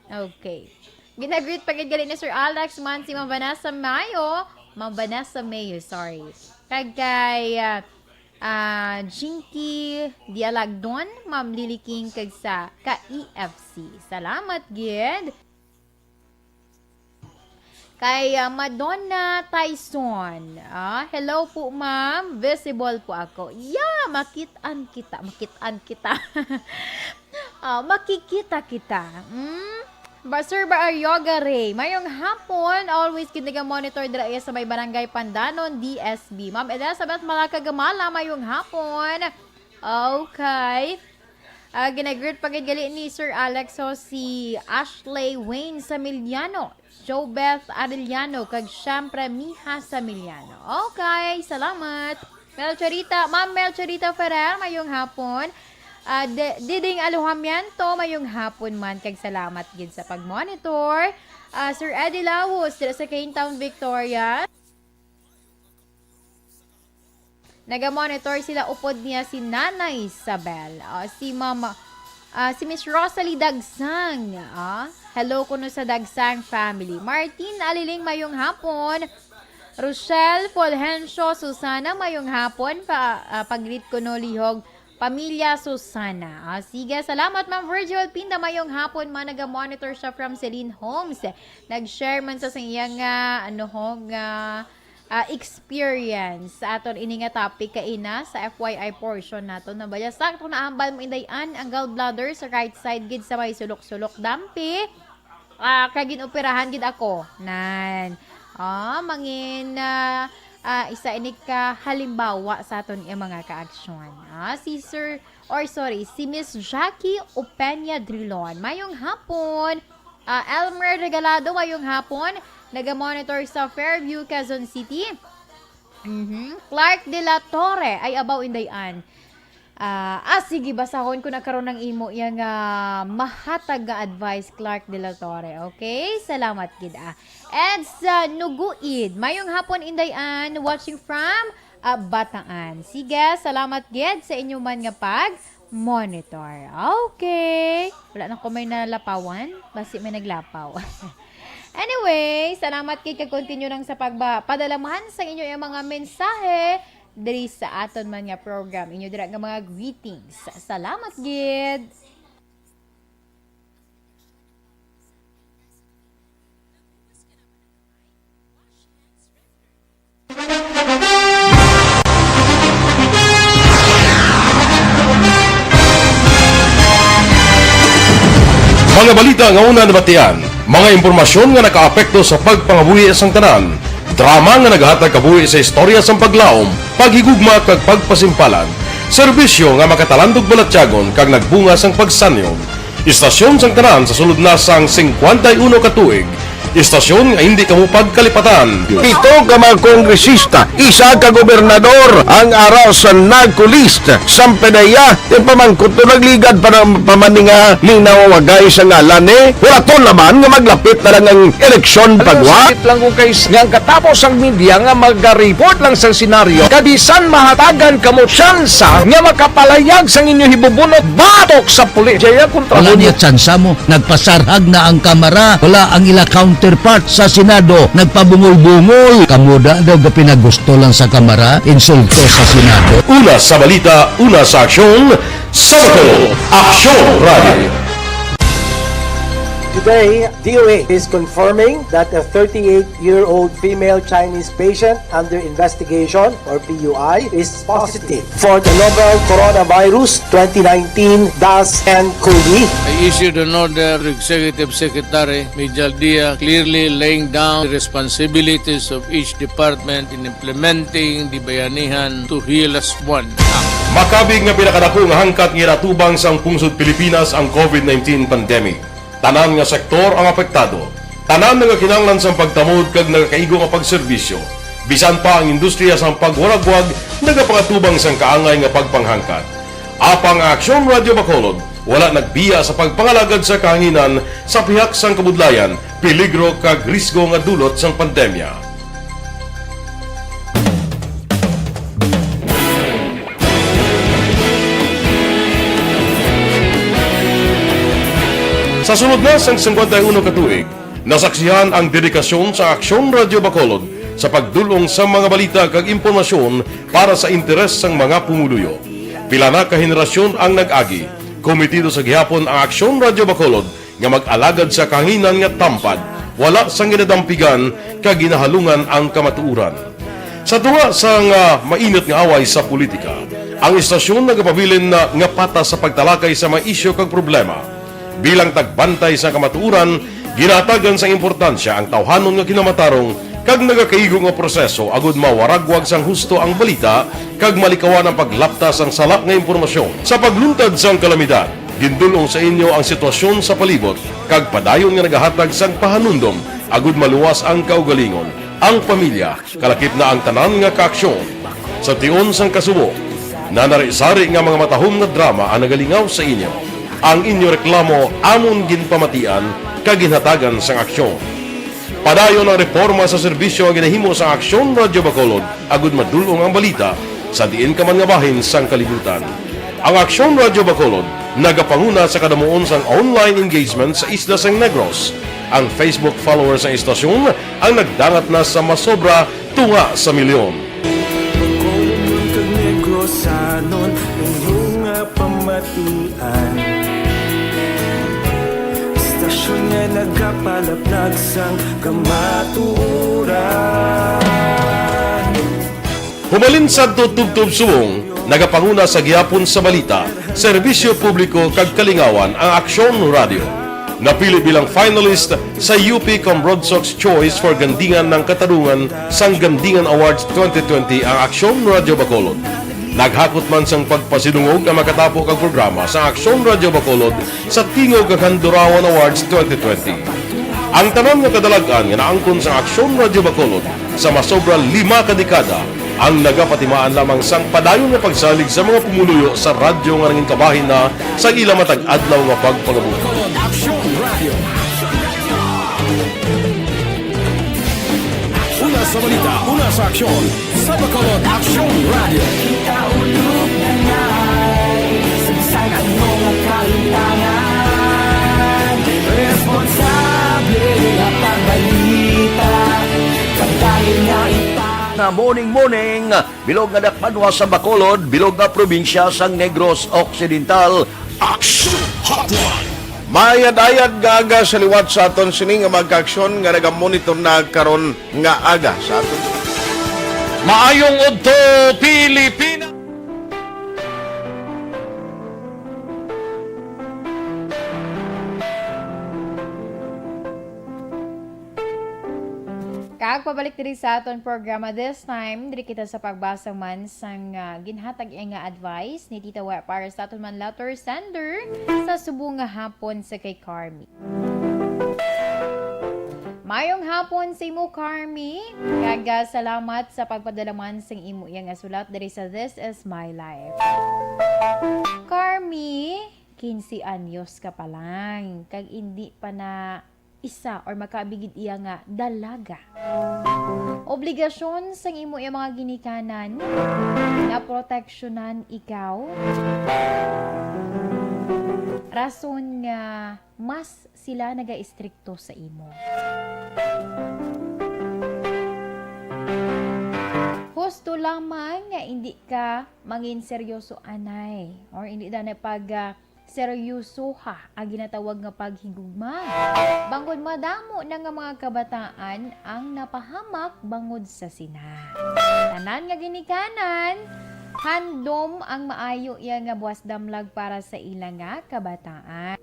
Okay. Ginagreet pa gid gali ni Sir Alex man si Ma'am Vanessa Mayo. Ma'am Vanessa Mayo, sorry. Kag kay, ah, ah, Jinky Dialagdon, Ma'am Lily King, kag sa ka E F C. Salamat gid. Kay, ah, Madonna Tyson. Ah, hello po, ma'am. Visible po ako. Yeah, makitaan kita, makitaan kita. Ah, makikita kita. Mm? Ba, Sir Ba, Yoga Ray, mayong hapon. Always gid naga-monitor dira iya sa may Barangay Pandanon, D S B. Ma'am Elizabeth Malaka Gamala, mayong hapon. Okay. Ah, ginagreet pa gid gali ni Sir Alex, so si Ashley Wayne Samiliano, Jobeth Arellano, kag syempre Miha Samiliano. Okay, salamat. Melchorita, Ma'am Melchorita Ferrer, mayong hapon. Ah, De-, Diding Alojamiento, mayong hapon man, kag salamat gid sa pag-monitor. Ah, Sir Eddie Lawos, dira sa Kane Town, Victoria. Naga-monitor sila upod niya si Nanay Isabel, ah, si Mama, ah, si Miss Rosalie Dagsang, ah, hello kuno sa Dagsang family. Martin Aliling, mayong hapon. Rochelle Fulgencio Susana, mayong hapon. Pa, ah, pag-greet kuno lihog pamilya Susana. Ah, sige, salamat, Ma'am Virgil Pinda, mayong hapon. Man, naga-monitor siya from Celine Homes. Nag-share man sa, sa iya nga, ano ho, nga ah, experience sa aton ini nga topic kaina sa F Y I portion naton. Na baya sakto na ambal mo indayan ang gallbladder sa right side gid sa may sulok-sulok dampi. Ah, kay ginoperahan gid ako. Nan. Ah, mangin, ah, ah, isa ini ka halimbawa sa aton nga mga kaaksyon. Ah, si Sir, or sorry, si Miss Jackie Upenya Drilon. Mayong hapon. Ah, Elmer Regalado, mayong hapon. Naga-monitor sa Fairview, Quezon City. Mhm. Clark de la Torre, ay, abaw, inday-an. Ah, ah, sige, basahon ko na karon ang imo iya nga mahatag nga advice, Clark de la Torre. Okay? Salamat gid, ah. And sa Nuguid, mayong hapon, Inday Ann, watching from, ah, Bataan. Sige, salamat gid sa inyo man nga pag-monitor. Okay. Wala na ko may nalapawan. Basi may naglapaw. Anyway, salamat kay kag continue lang sa pagba-, padala man sa inyo yung mga mensahe diri sa aton man nga program. Inyo dira nga mga greetings. Salamat gid. Mga balita nga una nabatian, mga impormasyon nga nakaapekto sa pagpangabuhi sang tanan, drama nga nagahatag kabuhi sa istorya sang paglaom, paghigugma kag pagpasimpalan, serbisyo nga makatalandog balatyagon kag nagbunga sang pagsanyog. Istasyon sang tanan sa sulod na sang singkwenta y uno ka tuig, istasyon nga hindi kamo pagkalipatan. Pito ka mga kongresista, isa ka gobernador ang ara sa NARCO list. Sampedeya, ti pamangkot to nagligad pa na pa man ni nga linawagay sa ngalan ni. Hulaton naman nga maglapit na lang ang eleksyon pagwa. Sakit lang ko kay s-, nga ang katapos ang media nga magareport lang sa senaryo, kabisan mahatagan kamo tsansa nga makapalayag sang inyo hibubunot batok sa pulis. Jaya kontra Wala mo. Niya tsansa mo. Nagpasarhag na ang Kamara. Wala ang ila counterpart sa Senado. Nagpabungol-bungol. Kamo da daw gapinagusto lang sa Kamara. Insulto sa Senado. Una sa balita, una sa aksyon, sa Bacolod, Aksyon Radio. Today, D O H is confirming that a thirty-eight-year-old female Chinese patient under investigation, or P U I, is positive for the novel coronavirus twenty nineteen dash N COVID. I issued an order to Executive Secretary Mijal Dia, clearly laying down the responsibilities of each department in implementing the Bayanihan to Heal As One Act. Makabig nga pinakadako nga hangkat nga ginatubang sang pungsod Pilipinas ang COVID nineteen pandemic. Tanan nga sektor ang apektado. Tanan nagakinahanglan sang pagtamod kag nagakaigo nga pagserbisyo. Bisan pa ang industriya sang pagwaragwag nagapangatubang sang kaangay nga pagpanghangkat. Apang ang Aksyon Radio Bacolod wala nagbiya sa pagpangalagad sa kahanginan sa pihak sang kabudlayan, peligro kag risgo nga dulot sang pandemya. Sa sulod na sang singkwenta y uno ka tuig, nasaksihan ang dedikasyon sa Aksyon Radio Bacolod sa pagdul-ong sa mga balita kag impormasyon para sa interes sang mga pumuluyo. Pila na ka henerasyon ang nag-agi. Komitido sa gihapon ang Aksyon Radio Bacolod nga mag-alagad sa kahanginan nga tampad, wala sang ginadampigan kag ginahalungan ang kamatuoran. Sa tunga sang, ah, mainit nga away sa politika, ang istasyon nagapabilin na nga patas sa pagtalakay sa mga isyu kag problema. Bilang tagbantay sa kamatuoran, ginahatagan sang importansya ang tawhanon nga kinamatarong kag nagakaigo nga proseso agud mawaragwag sang husto ang balita kag malikawan ang paglapta sang sala nga impormasyon. Sa pagluntad sang kalamidad, gindul-ong sa inyo ang sitwasyon sa palibot kag padayon nga nagahatag sang pahanumdom agud maluwas ang kaugalingon, ang pamilya, kalakip na ang tanan nga kaaksyon. Sa tion sang kasubo, nanari-sari nga mga matahom nga drama ang nagalingaw sa inyo. Ang inyo reklamo amon ginpamatian kag ginhatagan sang aksyon. Padayon ang reporma sa serbisyo nga ginahimo sang Aksyon Radio Bacolod agud madul-ong ang balita sa diin ka man nga bahin sang kalibutan. Ang Aksyon Radio Bacolod nagapanguna sa kadamuon sang online engagement sa isla sang Negros. Ang Facebook followers sang istasyon ang nagdangat na sa masobra tunga sa milyon. Bacolod kag Negrosanon, inyo nga pamatian. Istasyon nga nagapalaplag sang kamatuoran. Humalin sadto tubtob subong, nagapanguna sa gihapon sa balita, serbisyo publiko kag kalingawan ang Aksyon Radio. Napili bilang finalist sa U P Comrodsocs Choice for Gandingan ng Katarungan sang Gandingan Awards twenty twenty ang Aksyon Radio Bacolod. Naghakot man sang pagpasidungog ang makatapo kag programa sa Aksyon Radio Bacolod sa Tingog kag Handurawan Awards twenty twenty. Ang tanan nga kadalag-an nga naangkon sa Aksyon Radio Bacolod sa masobra lima ka dekada, Ang nagapatimaan lamang sang padayon nga pagsalig sa mga pumuluyo sa radyo nga nangin kabahin na sa ila matag adlaw nga pagpangabuhi. Bacolod Aksyon Radio. Una sa balita, una sa aksyon, sa Bacolod Aksyon Radio. Kita ulog na ngay, sagsag ang mga kalintangan. Responsable nga pagbalita, pagdali nga ita. Na morning, morning, bilog nga dakbanwa sa Bacolod, bilog nga probinsya sang Negros Occidental. Action Hotline. Mayad-ayad nga aga sa liwat sa aton sini nga mga kaaksyon nga nagamonitor na karon nga aga sa aton. Maayong udto, Pilipinas! Kag pabalik diri sa aton programa, this time, diri kita sa pagbasa man sang, ah, ginhatag iya nga advice ni Tita Wa para sa aton man letter sender sa subong nga hapon sa kay Carmi. Mayong hapon sa imo, Carmi, kag, ah, salamat sa pagpadala man sang imo iya nga sulat diri sa This Is My Life. Carmi, quince anyos ka pa lang, kag indi pa na isa or makaabigid iya nga dalaga. Obligasyon sang imo iya mga ginikanan nga proteksyonan ikaw. Rason nga mas sila nagaistrikto sa imo. Husto lamang nga indi ka mangin seryoso anay or indi na pag, ah, seryosoha ang ginatawag nga paghigugma. Bangod madamo na nga mga kabataan ang napahamak bangod sa sina. Tanan nga ginikanan, handom ang maayo iya nga buwas damlag para sa ila nga kabataan.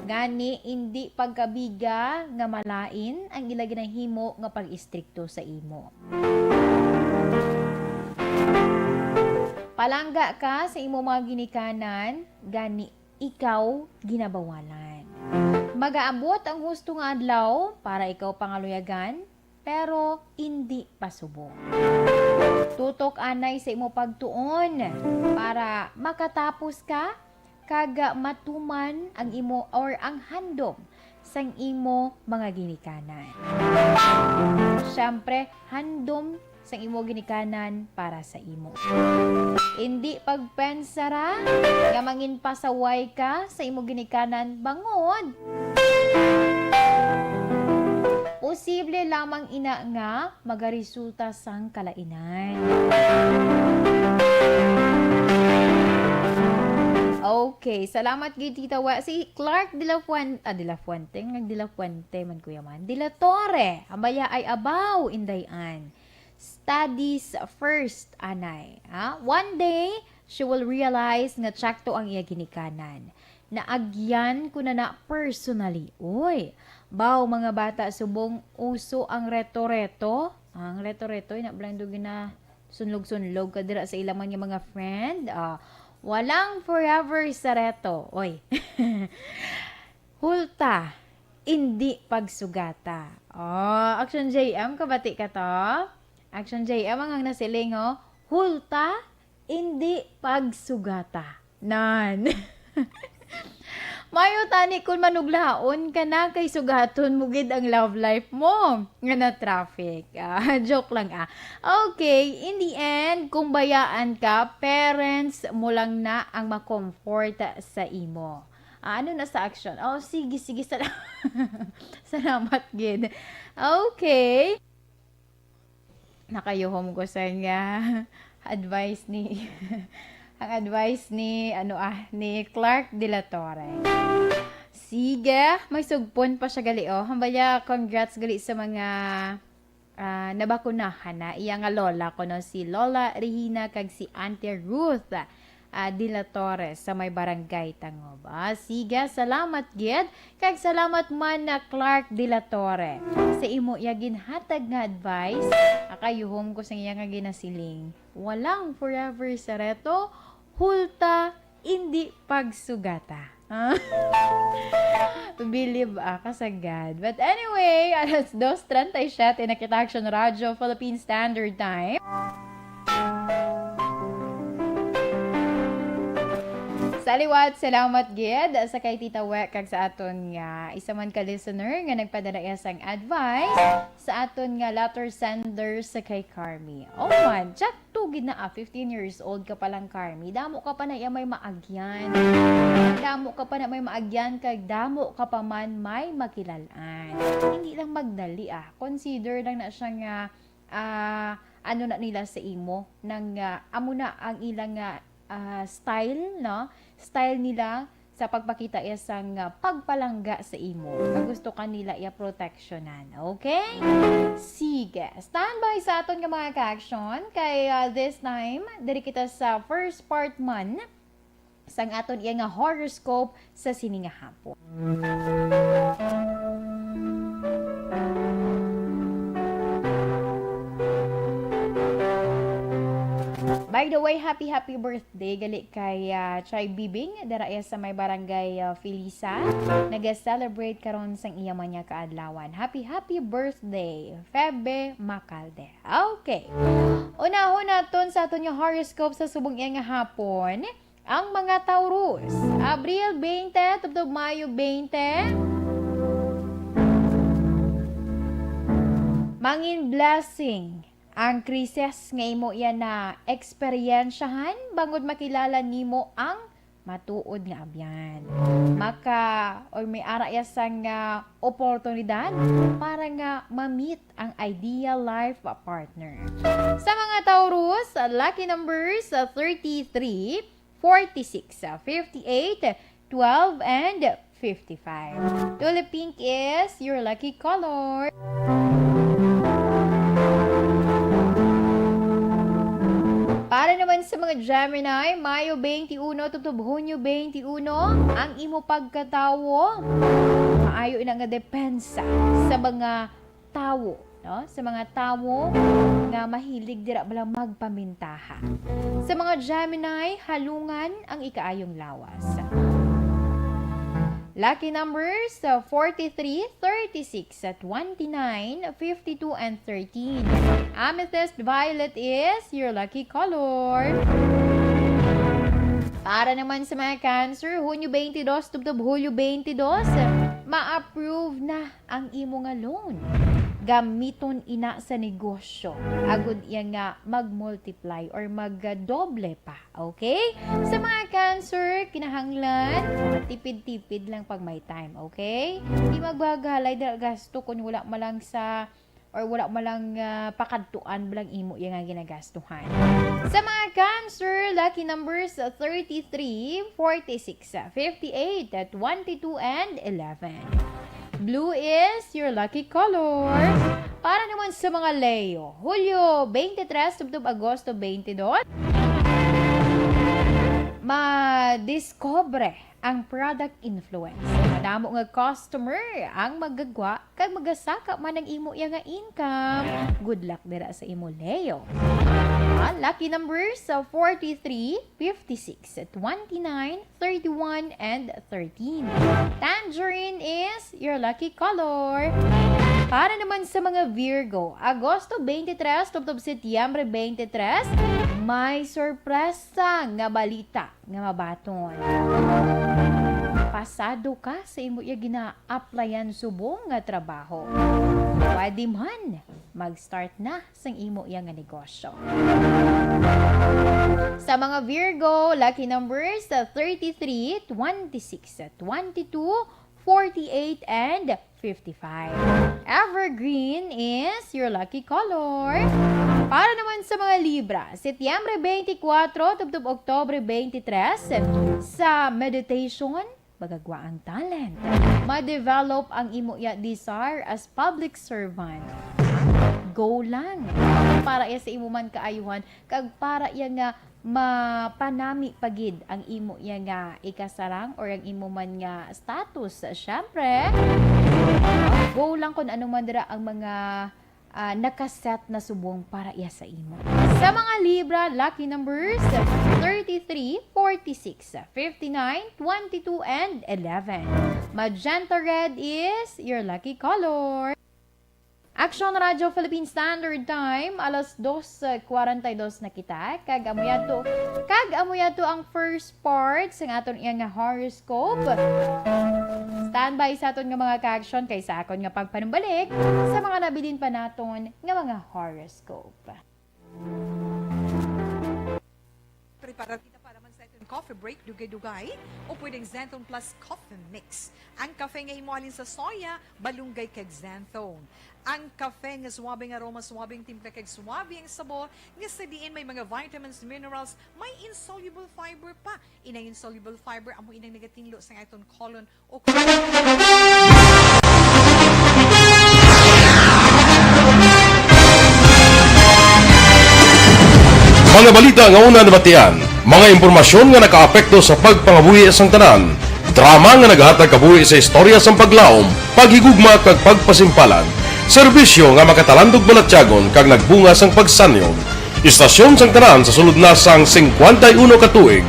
Gani, indi pagkabiga nga malain ang ila ginahimo nga pag-istrikto sa imo. Palangga ka sa imo mga ginikanan, gani ikaw ginabawalan. Magaabot ang husto nga adlaw para ikaw pangaluyagan, pero indi pa subong. Tutok anay sa imo pagtuon para makatapos ka kag matuman ang imo or ang handom sang imo mga ginikanan. Siyempre, handom sang imo ginikanan para sa imo. Indi pagpensara nga mangin pasaway ka sa imo ginikanan bangod posible lamang ina nga magaresulta sang kalainan. Okay, salamat gid, Tita Wa. Si Clark de la Fuente, ah, de la Fuente, nag de la Fuente man, Kuya Man. De la Torre, ang baya ay abaw, Inday Ann. Studies first, anay. Ah, one day, she will realize nga tsakto ang iya ginikanan. Naagyan ko na na personally. Uy, baw, mga bata, subong uso ang reto-reto. Ang reto-reto, ina bala ning gina-, sunlog-sunlog ka dira sa ila man nga mga friend. Ah, walang forever sa reto. Oy. Hulta, indi pagsugata. Oh, Action J M, kabati ka to? Action J M ang, ang nasiling, oh. Hulta, indi pagsugata. Nan. Mayo tani kung manuglaon ka na kay sugaton mo gid ang love life mo nga na-traffic. Ah, joke lang, ah. Okay, in the end, kung bayaan ka, parents mo lang na ang ma-comfort sa imo. Ah, ano na sa action? Oh, sige, sige, sal-, salamat gid. Okay. Nakayuhom ko sa nga advice ni, ang advice ni, ano, ah, ni Clark de la Torre. Sige, may sugpon pa siya gali, oh. Hambaya, congrats gali sa mga, ah, nabakunahan na. Iya nga lola kuno, si Lola Regina kag si Auntie Ruth, ah, de la Torre sa may Barangay Tangob. Ah, sige, salamat gid. Kag salamat man na Clark de la Torre sa imo iya ginhatag nga advice. Nakayuhom ko sa iya nga ginasiling. Walang forever sa reto, hulta, indi pagsugata. Ah. Believe, ah, ka sa God. But anyway, alas dos treinta y siete na kita, Action Radyo, Philippine Standard Time. Aliwat, salamat gid sa kay Tita Wek kag sa aton nga isa man ka listener nga nagpadala iya sang advice sa aton nga letter sender sa kay Carmi. Oh man, chat to gid na, ah, fifteen years old ka pa lang, Carmi. Damo ka pa na iya may maagyan. Damo ka pa na may maagyan kag damo ka pa man may makilalan. Hindi lang magdali, ah. Consider lang na siya nga, ah, ano na nila sa imo, nang, ah, amo na ang ilang, ah, ah, style, no? Style nila sa pagpakita iya sang, ah, pagpalangga sa imo. Nga gusto ka nila iya proteksyonan. Okay? Sige. Standby sa aton nga mga ka-action. Kay, ah, this time, diri kita sa first part man sang aton iya nga horoscope sa sini nga hapon. By the way, happy, happy birthday gali kay, ah, Chay Bibing, dara iya sa may barangay, ah, Felisa. Naga-celebrate karon sang iya man nga kaadlawan. Happy, happy birthday, Febe Macalde. Okay. Unahon naton sa aton nga horoscope sa subong iya nga hapon. Ang mga Taurus, Abril twenty tubtob Mayo twenty. Mangin blessing ang krisis nga imo iya na eksperyensyahan bangod makilala nimo ang matuod nga abyan. Maka, or may ara iya sang, ah, oportunidad para nga ma-meet ang ideal life partner. Sa mga Taurus, lucky numbers, ah, thirty-three, forty-six, fifty-eight, twelve, and fifty-five. Tulip pink is your lucky color. Para naman sa mga Gemini, Mayo twenty-one tubtob Hunyo twenty-one, ang imo pagkatawo, maayo ina nga depensa sa mga tawo, no? Sa mga tawo nga mahilig dira bala magpamintaha. Sa mga Gemini, halungan ang ikaayong lawas. Lucky numbers, uh, forty-three, thirty-six, uh, twenty-nine, fifty-two, and thirteen. Amethyst violet is your lucky color. Para naman sa mga Cancer, Hunyo twenty-two tubtob Hulyo twenty-two, ma-approve na ang imo nga loan. Gamiton ina sa negosyo, agod iya nga mag-multiply or magdoble pa, okay? Sa mga Cancer, kinahanglan tipid-tipid lang pag may time, okay? Di magbagalay dira gasto kung wala man lang sa, or wala man lang, ah, pakadtuan ba lang imo iya nga ginagastuhan. Sa mga Cancer, lucky numbers thirty-three, forty-six, fifty-eight, twenty-two, and eleven. Blue is your lucky color. Para naman sa mga Leo, Hulyo twenty-three tubtob Agosto twenty-two, madiscover ang product influence. Madamo nga customer ang magagwa kag magasaka man ang imo iya nga income. Good luck dira sa imo, Leo. Ah, lucky numbers sa forty-three, fifty-six, twenty-nine, thirty-one, and thirteen. Tangerine is your lucky color. Para naman sa mga Virgo, Agosto twenty-three tubtob Setyembre twenty-three, may sorpresa nga balita nga mabaton. Pasado ka sa imo iya gina-applyan subong nga trabaho. Pwede man, mag-start na sang imo iya nga negosyo. Sa mga Virgo, lucky numbers, thirty-three, twenty-six, twenty-two, forty-eight, and fifty-five. Evergreen is your lucky color. Para naman sa mga Libra, Setyembre twenty-four tubtob Oktobre twenty-three, sa meditation, magagwa ang talent. Ma-develop ang imo iya desire as public servant. Go lang. Para iya sa imo man kaayuhan, kag para iya nga mapanami pa gid ang imo iya nga ikasarang or ang imo man nga status. Syempre, go lang kung ano man dira ang mga, ah, nakaset na subong para iya sa imo. Sa mga Libra, lucky numbers thirty-three, forty-six, fifty-nine, twenty-two, and eleven. Magenta red is your lucky color. Action Radio Philippine Standard Time, alas dos kwarenta y dos na kita, kag amo yadto, kag amo yadto ang first part sa aton iya nga horoscope. Standby sa aton nga mga ka-action kay sa akon nga pagpanumbalik sa mga nabilin pa naton nga mga horoscope. Prepara kita para man sa aton coffee break, dugay-dugay, o pwedeng Xanthone Plus Coffee Mix. Ang kafe nga himo halin sa soya, balunggay kag xanthone. Ang kafe nga suabe nga aroma, suabe ang timpla kag suabe ang sabor, nga sa diin may mga vitamins, minerals, may insoluble fiber pa. Inang insoluble fiber amo inang nagatinlo sa aton colon. Mga balita nga una nabatian, mga impormasyon nga nakaapekto sa pagpangabuhi sang tanan, drama nga nagahatag kabuhi sa istorya sang paglaom, paghigugma kag pagpasimpalan, serbisyo nga makatalandog balatyagon kag nagbunga sang pagsanyog. Istasyon sang tanan sa sulod na sang singkwenta y uno ka tuig,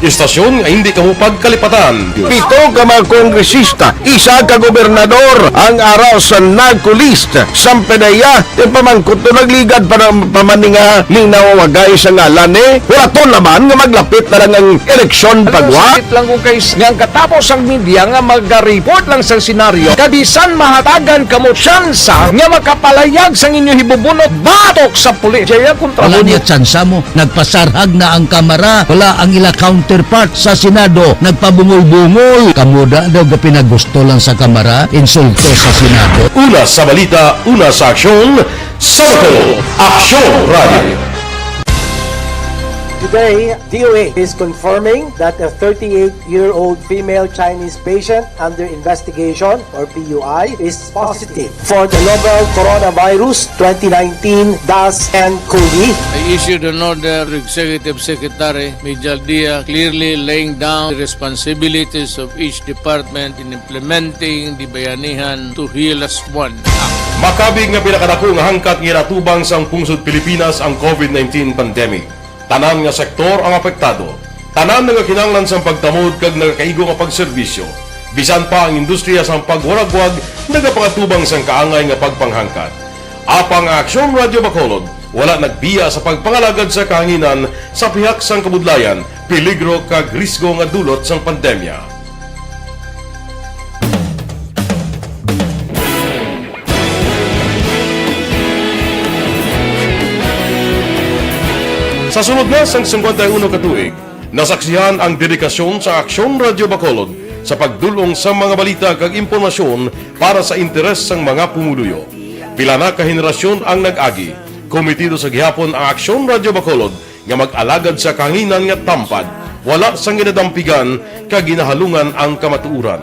istasyon nga hindi kamo pagkalipatan. Pito ka mga kongresista, isa ka gobernador ang ara sa NAGCO list. Sampe na iya, ti pamangkot to nagligad pa ng pamaninga ni nawawagay sa ngalan ni. Wala to naman nga maglapit na lang ang eleksyon pagwa. Sakit lang ko kay s- nga ang katapos ang media nga magareport lang sa senaryo, kabisan mahatagan kamo tsansa nga makapalayag sang inyo hibubunot batok sa pulis. Jaya kontra Wala mo niya tsansa mo. Nagpasarhag na ang Kamara. Wala ang ila counterpart sa Senado. Nagpabungol-bungol. Kamo da daw ga pinagusto lang sa Kamara, insulto sa Senado. Una sa balita, una sa aksyon, sa Bacolod, Aksyon Radio. Today, D O A is confirming that a thirty-eight-year-old female Chinese patient under investigation, or P U I, is positive for the novel coronavirus twenty nineteen dash N cov. I issued an order to Executive Secretary Mijal Dia, clearly laying down the responsibilities of each department in implementing the Bayanihan to Heal Us One Act. Makabig nga pinakadako nga hangkat nga ginatubang sang pungsod Pilipinas ang COVID nineteen pandemic. Tanan nga sektor ang apektado. Tanan nagakinahanglan sang pagtamod kag nagakaigo nga pagserbisyo. Bisan pa ang industriya sang pagwaragwag nagapangatubang sang kaangay nga pagpanghangkat. Apang ang Aksyon Radyo Bacolod wala nagbiya sa pagpangalagad sa kahanginan sa pihak sang kabudlayan, peligro kag risgo nga dulot sang pandemya. Sa sulod na sang singkwenta y uno ka tuig, nasaksihan ang dedikasyon sa Aksyon Radyo Bacolod sa pagdul-ong sa mga balita kag impormasyon para sa interes sang mga pumuluyo. Pila na ka henerasyon ang nag-agi. Komitido sa gihapon ang Aksyon Radyo Bacolod nga mag-alagad sa kahanginan nga tampad, wala sang ginadampigan kag ginahalungan ang kamatuoran.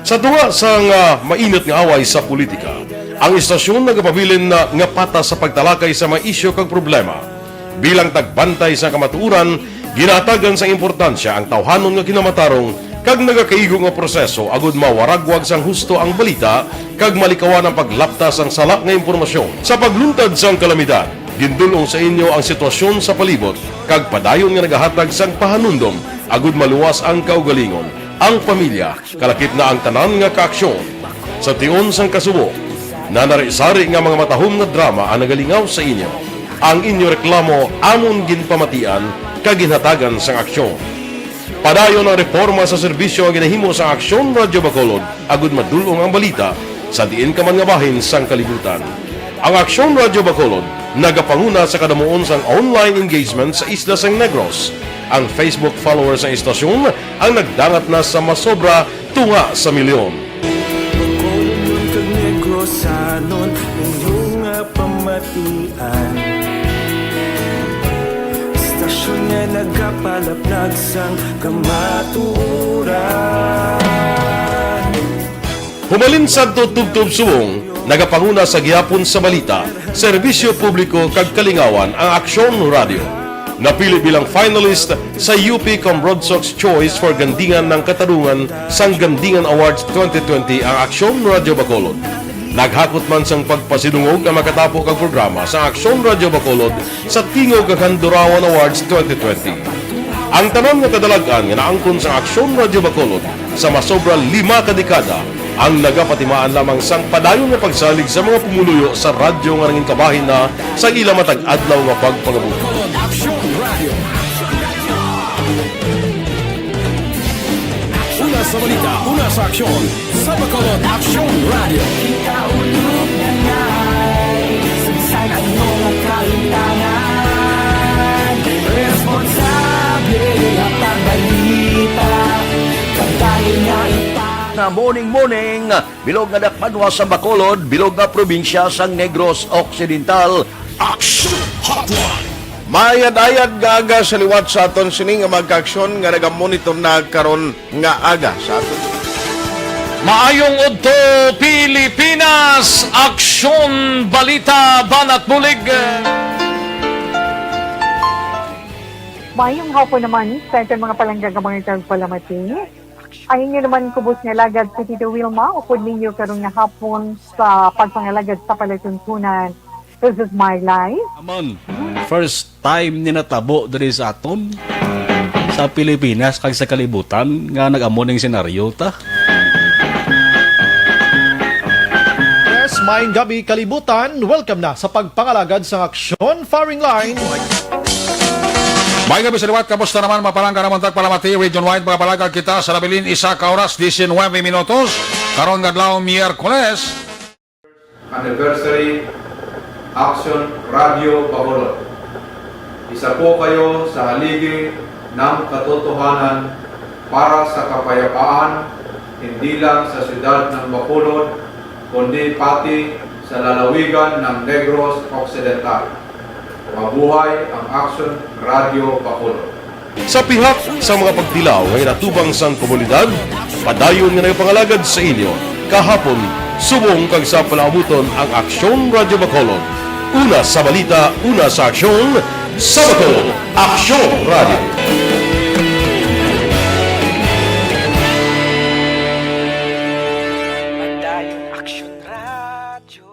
Sa tunga sang, ah, mainit nga away sa politika, ang istasyon nagapabilin na nga patas sa pagtalakay sa mga isyu kag problema. Bilang tagbantay sa kamatuoran, ginahatagan sang importansya ang tawhanon nga kinamatarong kag nagakaigo nga proseso agud mawaragwag sang husto ang balita kag malikawan ang paglapta sang sala nga impormasyon. Sa pagluntad sang kalamidad, gindul-ong sa inyo ang sitwasyon sa palibot kag padayon nga nagahatag sang pahanumdom agud maluwas ang kaugalingon, ang pamilya, kalakip na ang tanan nga kaaksyon. Sa tion sang kasubo, nanari-sari nga mga matahom nga drama ang nagalingaw sa inyo. Ang inyo reklamo amon ginpamatian kag ginhatagan sang aksyon. Padayon ang reporma sa serbisyo nga ginahimo sa Aksyon Radyo Bacolod agud madul-ong ang balita sa diin ka man nga bahin sang kalibutan. Ang Aksyon Radyo Bacolod nagapanguna sa kadamuon sang online engagement sa isla sang Negros. Ang Facebook followers sang istasyon ang nagdangat na sa masobra tunga sa milyon. Bacolodnon kag Negrosanon, inyo nga pamatian. Istasyon nga nagapalaplag sang kamatuoran. Humalin sadto tubtob subong, nagapanguna sa gihapon sa balita, serbisyo publiko kag kalingawan ang Aksyon Radio. Napili bilang finalist sa U P Cambrodsoc's Choice for Gandingan ng Katarungan sang Gandingan Awards twenty twenty ang Aksyon Radio Bacolod. Naghakot man sang pagpasidungog ang makatapo kag programa sa Aksyon Radio Bacolod sa Tingog kag Handurawan Awards twenty twenty. Ang tanan nga kadalag-an nga naangkon sang Aksyon Radyo Bacolod sa masobra lima ka dekada ang nagapatimaan lamang sang padayon nga pagsalig sa mga pumuluyo sa radyo nga nangin kabahin na sa ila matag adlaw nga pagpangabuhi. Bacolod Aksyon Radio. Una sa balita, una sa aksyon, sa Bacolod Aksyon Radio. Kita ulog na ngay, sagsag ang mga kalutangan. Responsable ang pagbalita, kabahin nga ipa- Nga morning, morning, bilog nga dakbanwa sa Bacolod, bilog nga probinsya sang Negros Occidental. Action Hotline. Maayad-ayad nga aga sa liwat sa aton sini nga mga kaaksyon nga nagamonitor na karon nga aga sa aton. Maayong udto, Pilipinas! Aksyon, balita, banat bulig. Maayong hapon naman sa aton mga palangga nga mga tagpalamati. Ang inyo naman kubos nga alagad si Tito Wilma, upod ninyo karon nga hapon sa pagpangalagad sa palatuntunan. This is my life. Amon, first time ni natabo diri sa aton, sa Pilipinas kag sa kalibutan nga nag-amo ning senaryo ta. Yes, maayong gabi, kalibutan. Welcome na sa pagpangalagad sang aksyon, firing line. May gabi sa liwat, kamusta naman, mga palangga naman tagpalamati, Region Wide, mga palangga kita sa nabilin, isa ka oras, diecinuebe minutos. Karon nga adlaw, Miyerkules. Anniversary Action Radio Bacolod. Isa po kayo sa haligi ng katotohanan para sa kapayapaan, hindi lang sa siyudad ng Bacolod, kundi pati sa lalawigan ng Negros Occidental. Mabuhay ang Action Radio Bacolod. Sa pihak sa mga pagtilaw nga ginatubang sang komunidad, padayon nga nagapangalagad sa inyo kahapon, subong kag sa palaabuton ang Aksyon Radyo Bacolod. Una sa balita, una sa aksyon, sa Bacolod, Aksyon Radyo. Padayon Aksyon Radyo.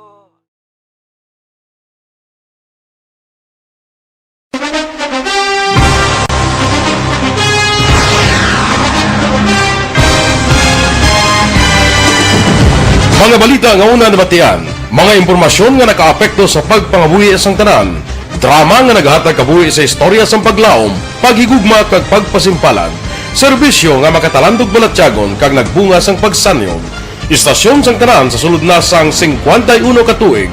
Mga balita nga una nabatian, mga impormasyon nga nakaapekto sa pagpangabuhi sang tanan, drama nga naghatag kabuhi sa istorya sang paglaom, paghigugma kag pagpasimpalan, serbisyo nga makatalandog balatyagon kag nagbunga sang pagsanyog. Istasyon sang tanan sa sulod na sang singkwenta y uno ka tuig.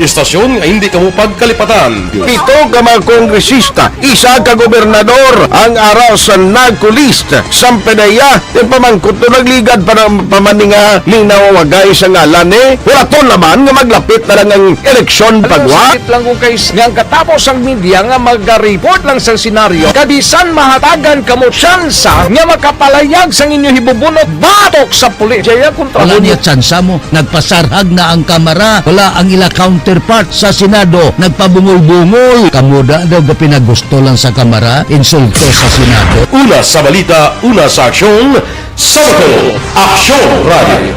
Istasyon nga hindi kamo pagkalipatan. Pito ka mga kongresista, isa ka gobernador, ang ara sa NAGCOLEST, sang PDEA, yung pamangkot to nagligad pa ng pamaninga, linaw wagay sa ngalan, eh. Wala to naman nga maglapit na lang ang eleksyon pagwa. Sakit lang kung kay nga ang katapos ang media nga maga-report lang sa senaryo, kabisan mahatagan kamo tsansa nga makapalayag sang inyo hibubunot batok sa pulis. Jaya kontra. Ano niya tsansa mo? Nagpasarhag na ang Kamara. Wala ang ila counterpart sa Senado. Nagpabungol-bungol. Kamo da daw gapinagusto lang sa Kamara, insulto sa Senado. Una sa balita, una sa aksyon, sa Bacolod, Aksyon Radio.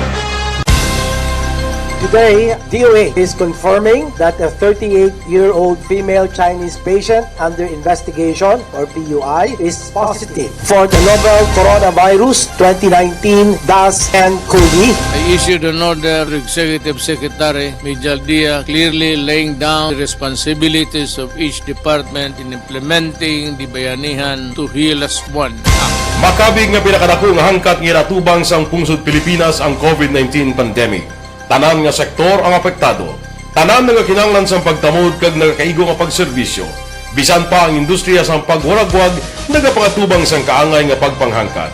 Today, D O A is confirming that a thirty-eight-year-old female Chinese patient under investigation, or P U I, is positive for the novel coronavirus twenty nineteen dash ten COVID. I issued an order to Executive Secretary Mijal Dia, clearly laying down the responsibilities of each department in implementing the Bayanihan to Heal Us One Act. Makabig nga pinakadako nga hangkat nga ginatubang sang pungsod Pilipinas ang COVID nineteen pandemic. Tanan nga sektor ang apektado. Tanan nga kinahanglan sang pagtamod kag nagakaigo nga pagserbisyo. Bisan pa ang industriya sang pagwaragwag nagapangatubang sang kaangay nga pagpanghangkat.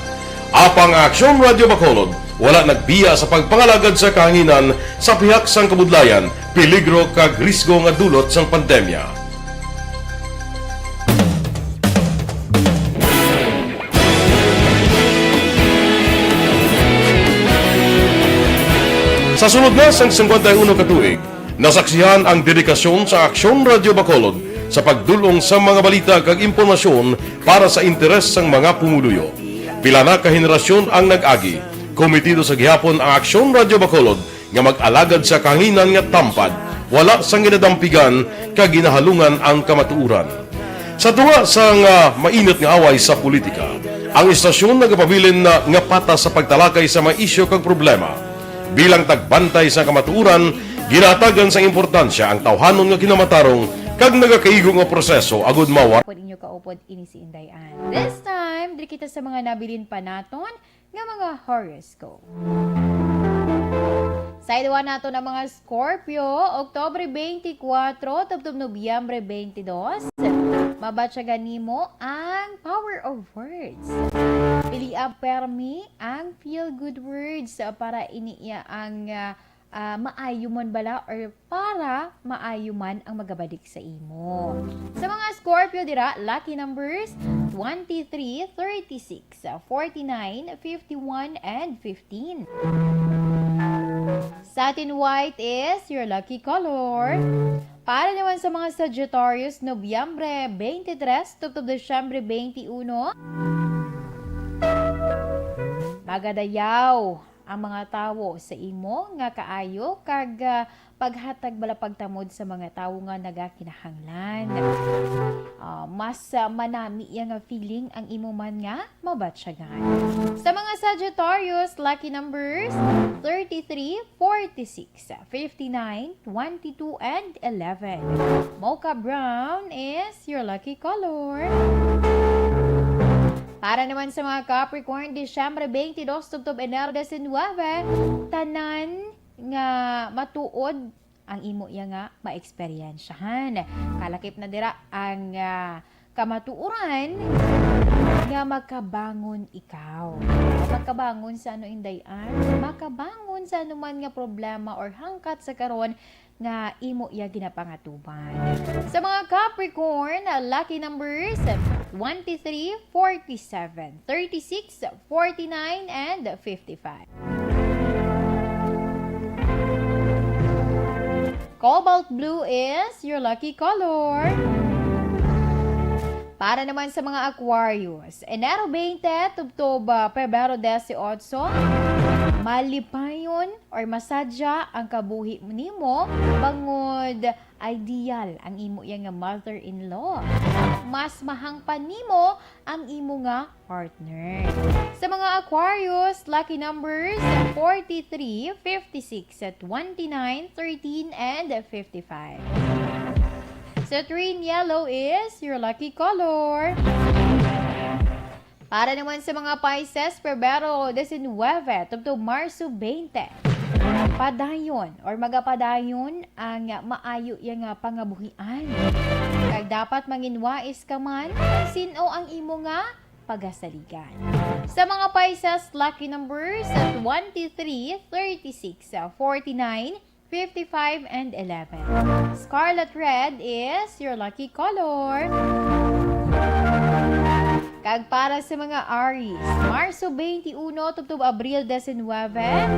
Apang ang Aksyon Radyo Bacolod wala nagbiya sa pagpangalagad sa kahanginan sa pihak sang kabudlayan, peligro kag risgo nga dulot sang pandemya. Sa sulod na sang singkwenta y uno ka tuig, nasaksihan ang dedikasyon sa Aksyon Radyo Bacolod sa pagdul-ong sa mga balita kag impormasyon para sa interes sang mga pumuluyo. Pila na ka henerasyon ang nag-agi. Kometido sa gihapon ang Aksyon Radyo Bacolod nga mag-alagad sa kahanginan nga tampad, wala sang ginadampigan kag ginahalungan ang kamatuoran. Sa tunga sang, ah, mainit nga away sa politika, ang istasyon nagapabilin na nga patas sa pagtalakay sa mga isyu kag problema. Bilang tagbantay sa kamatuoran, ginahatagan sang importansya ang tawhanon nga kinamatarong kag nagakaigo nga proseso agud mawar- Pod inyo kaupod ini si Inday Ann. This time, diri kita sa mga nabilin pa naton nga mga horoscope. Sa iduwa nato na mga Scorpio, Oktubre twenty-four tubtob Nobyembre twenty-two, mabatyagan nimo ang power of words. Pilia permi ang feel good words para ini iya ang, ah, ah, maayo man bala or para maayo man ang magabalik sa imo. Sa mga Scorpio dira, lucky numbers twenty-three, thirty-six, forty-nine, fifty-one, and fifteen. Satin white is your lucky color. Para naman sa mga Sagittarius, Nobyembre twenty-three tubtob Disyembre twenty-one, magadayaw ang mga tawo sa imo nga kaayo kag, ah, paghatag bala pagtamod sa mga tawo nga nagakinahanglan. Ah, mas, ah, manami iya nga feeling ang imo man nga mabatyagan. Sa mga Sagittarius, lucky numbers thirty-three, forty-six, fifty-nine, twenty-two, and eleven. Mocha brown is your lucky color. Para naman sa mga Capricorn, Disyembre twenty-two tubtob Enero diecinuebe, tanan nga matuod ang imo iya nga maeksperiensyahan. Kalakip na dira ang, ah, kamatuoran nga makabangon ikaw. Makabangon sa ano, Inday Ann? Makabangon sa anuman nga problema or hangkat sa karon nga imo iya ginapangatuban. Sa mga Capricorn, lucky numbers twenty-three, forty-seven, thirty-six, forty-nine, and fifty-five. Cobalt blue is your lucky color. Para naman sa mga Aquarius, Enero twenty tubtob, ah, Pebrero dieciocho, malipayon or masadya ang kabuhi nimo bangod ideal ang imo iya nga mother-in-law. Mas mahangpan nimo ang imo nga partner. Sa mga Aquarius, lucky numbers forty-three, fifty-six, twenty-nine, thirteen, and fifty-five. Citrine yellow is your lucky color. Para naman sa mga Pisces, Pebrero diecinuebe tubtob Marso twenty, padayon or magapadayon ang maayo iya nga pangabuhian. Kag dapat manginwais ka man kung sin-o ang imo nga pagasaligan. Sa mga Pisces, lucky numbers twenty-three, thirty-six, forty-nine, fifty-five, and eleven. Scarlet red is your lucky color. Kag para sa mga Aries, Marso twenty-one tubtob Abril diecinuebe,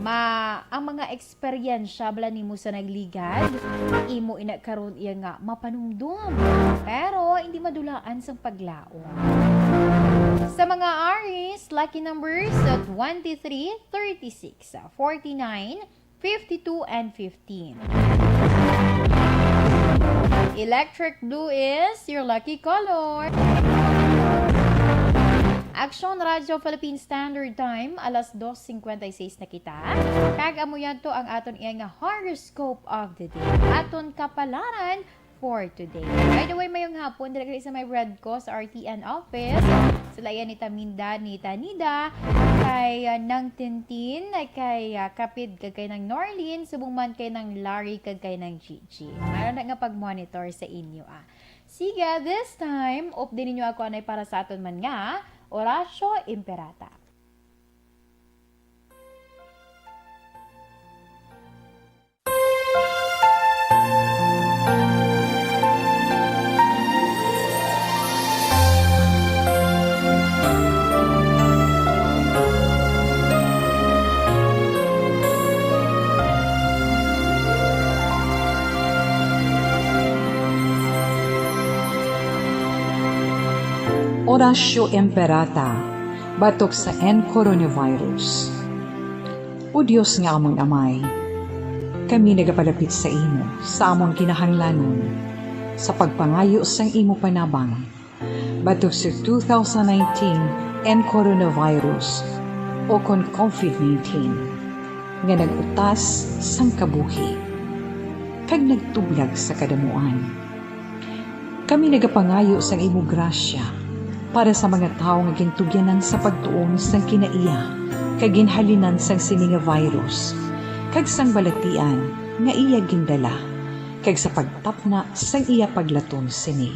ma-, ang mga eksperyensya bala nimo sa nagligad, imo ina karon iya nga mapanumdom, pero hindi madulaan sang paglaom. Sa mga Aries, lucky numbers twenty-three, thirty-six, forty-nine, fifty-two, and fifteen. Electric blue is your lucky color. Aksyon Radio Philippine Standard Time, alas dos cincuenta y seis na kita. Kag amo yadto ang aton iya nga horoscope of the day. Aton kapalaran for today. By the way, mayong hapon, diri kay sa may Red Cross R T N office. Sila yan ni Taminda, ni Tanida, kay, ah, Nang Tintin, kay, ah, Kapid, kag kay Nang Norlin, subong man kay Nang Larry, kag kay Nang Gigi. Mayroon na nga pag-monitor sa inyo, ah. Sige, this time, update ninyo ako anay para sa aton man nga Oratio Imperata. Oratio Imperata, batok sa N coronavirus. O Dios nga amon Amay, kami nagapalapit sa imo sa amon kinahanglanon. Sa pagpangayo sang imo panabang batok sa two thousand nineteen and coronavirus, o kon COVID nineteen, nga nag-utas sang kabuhi kag nagtublag sa kadamuan. Kami nagapangayo sang imo grasya para sa mga tawo nga gintugyanan sa pagtuon sang kinaiya kag ginhalinan sang sini nga virus, kag sang balatian nga iya gindala, kag sa pagtapna sang iya paglaton sini.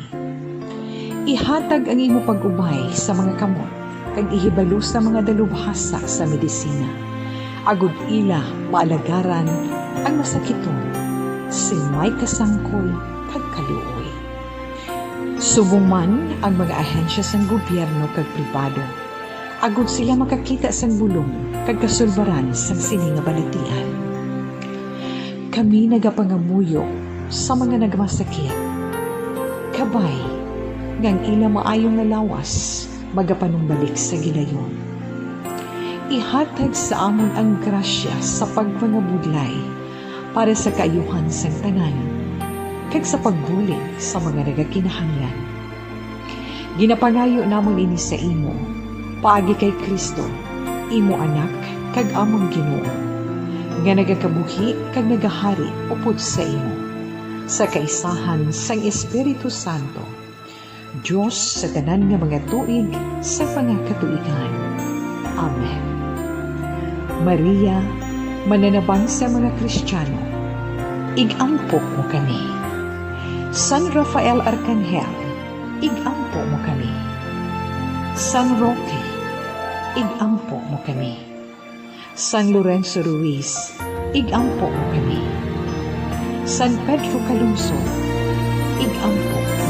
Ihatag ang imo pag-ubay sa mga kamot kag ihibalo sa mga dalubhasa sa medisina, agod ila maalagaran ang masakiton sing may kasangkoy kag kaluoy. Subong man ang mga ahensya sang gobyerno kag pribado, agod sila makakita sang bulong kag kasulbaran sang sini nga balatian. Kami nagapangamuyo sa mga nagmasakit, kabay nga ang ila maayo nga lawas magapanumbalik sa gilayon. Ihatag sa amon ang grasya sa pagpangabudlay para sa kaayuhan sang tanan, kag sa pagbulig sa mga nagakinahanglan. Ginapangayo namon ini sa imo, paagi kay Cristo, imo Anak kag amon Ginoo, nga nagakabuhi kag nagahari upod sa imo, sa kaisahan sang Espiritu Santo, Dios sa tanan nga mga tuig sa mga katuigan. Amen. Maria, mananabang sa mga Kristiyano, ig-ampo mo kami. San Rafael Arkanghel, ig-ampo mo kami. San Roque, ig-ampo mo kami. San Lorenzo Ruiz, ig-ampo mo kami. San Pedro Calungsod, ig-ampo mo kami.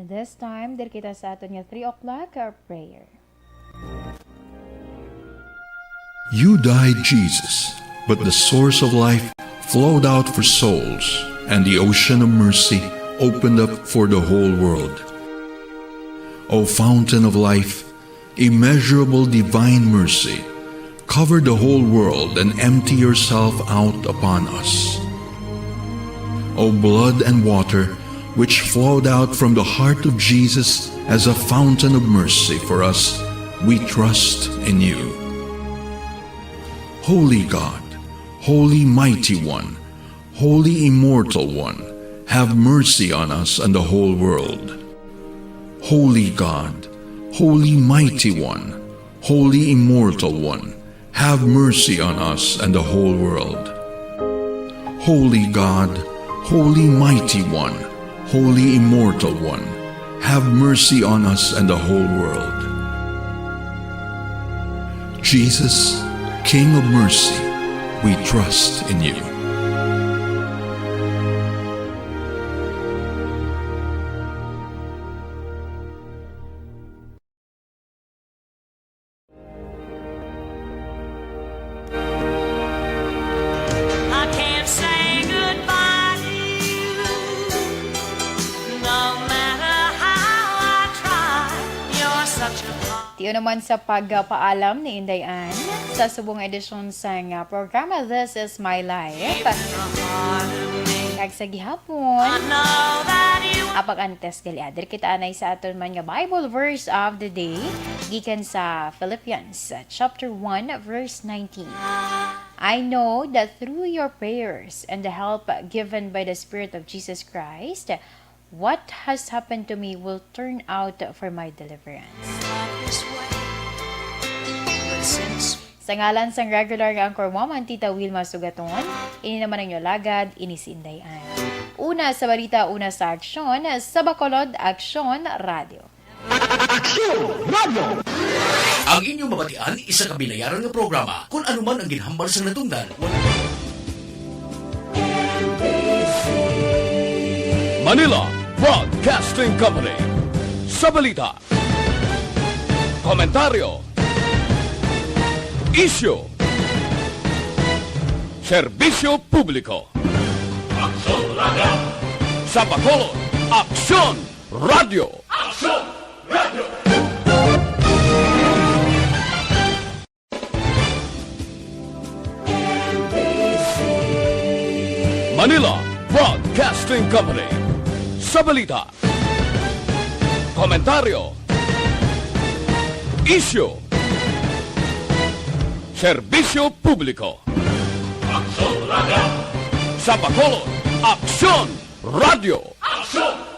And this time, diri kita sa aton nga three o'clock, uh, prayer. You died, Jesus, but the source of life flowed out for souls, and the ocean of mercy opened up for the whole world. O fountain of life, immeasurable divine mercy, cover the whole world and empty yourself out upon us. O blood and water, which flowed out from the heart of Jesus as a fountain of mercy for us, we trust in you. Holy God, Holy Mighty One, Holy Immortal One, have mercy on us and the whole world. Holy God, Holy Mighty One, Holy Immortal One, have mercy on us and the whole world. Holy God, Holy Mighty One, Holy Immortal One, have mercy on us and the whole world. Jesus, King of mercy, we trust in you. I can't say goodbye to you, no matter how I try. You're such a part. Tiyo naman sa pagpaalam ni Inday Ann sa subong nga edisyon sang, ah, programa This Is My Life. Kag sa gihapon, apag antes gali, ah, diri kita anay sa aton man nga Bible verse of the day, gikan sa Philippians, ah, chapter one, verse nineteen. I know that through your prayers and the help given by the Spirit of Jesus Christ, what has happened to me will turn out for my deliverance. Sa ngalan sang regular nga anchor woman, Tita Wilma Sugaton, ini naman ang inyo alagad, ini si Inday Ann. Una sa balita, una sa aksyon, sa Bacolod Aksyon Radio. Aksyon Radio! Ang inyong mabatian, isa ka binayaran nga programa. Kung ano man ang ginhambal sang natungdan, wala. Manila Broadcasting Company. Sa balita, komentaryo, Isyu. Serbisyo publiko. Aksyon Radio. Sa Bacolod, Aksyon Radio. Aksyon Radio. Manila Broadcasting Company. Sa balita, komentaryo, isyu, serbisyo publiko. Aksyon Radio. Sa Bacolod, Aksyon Radio. Aksyon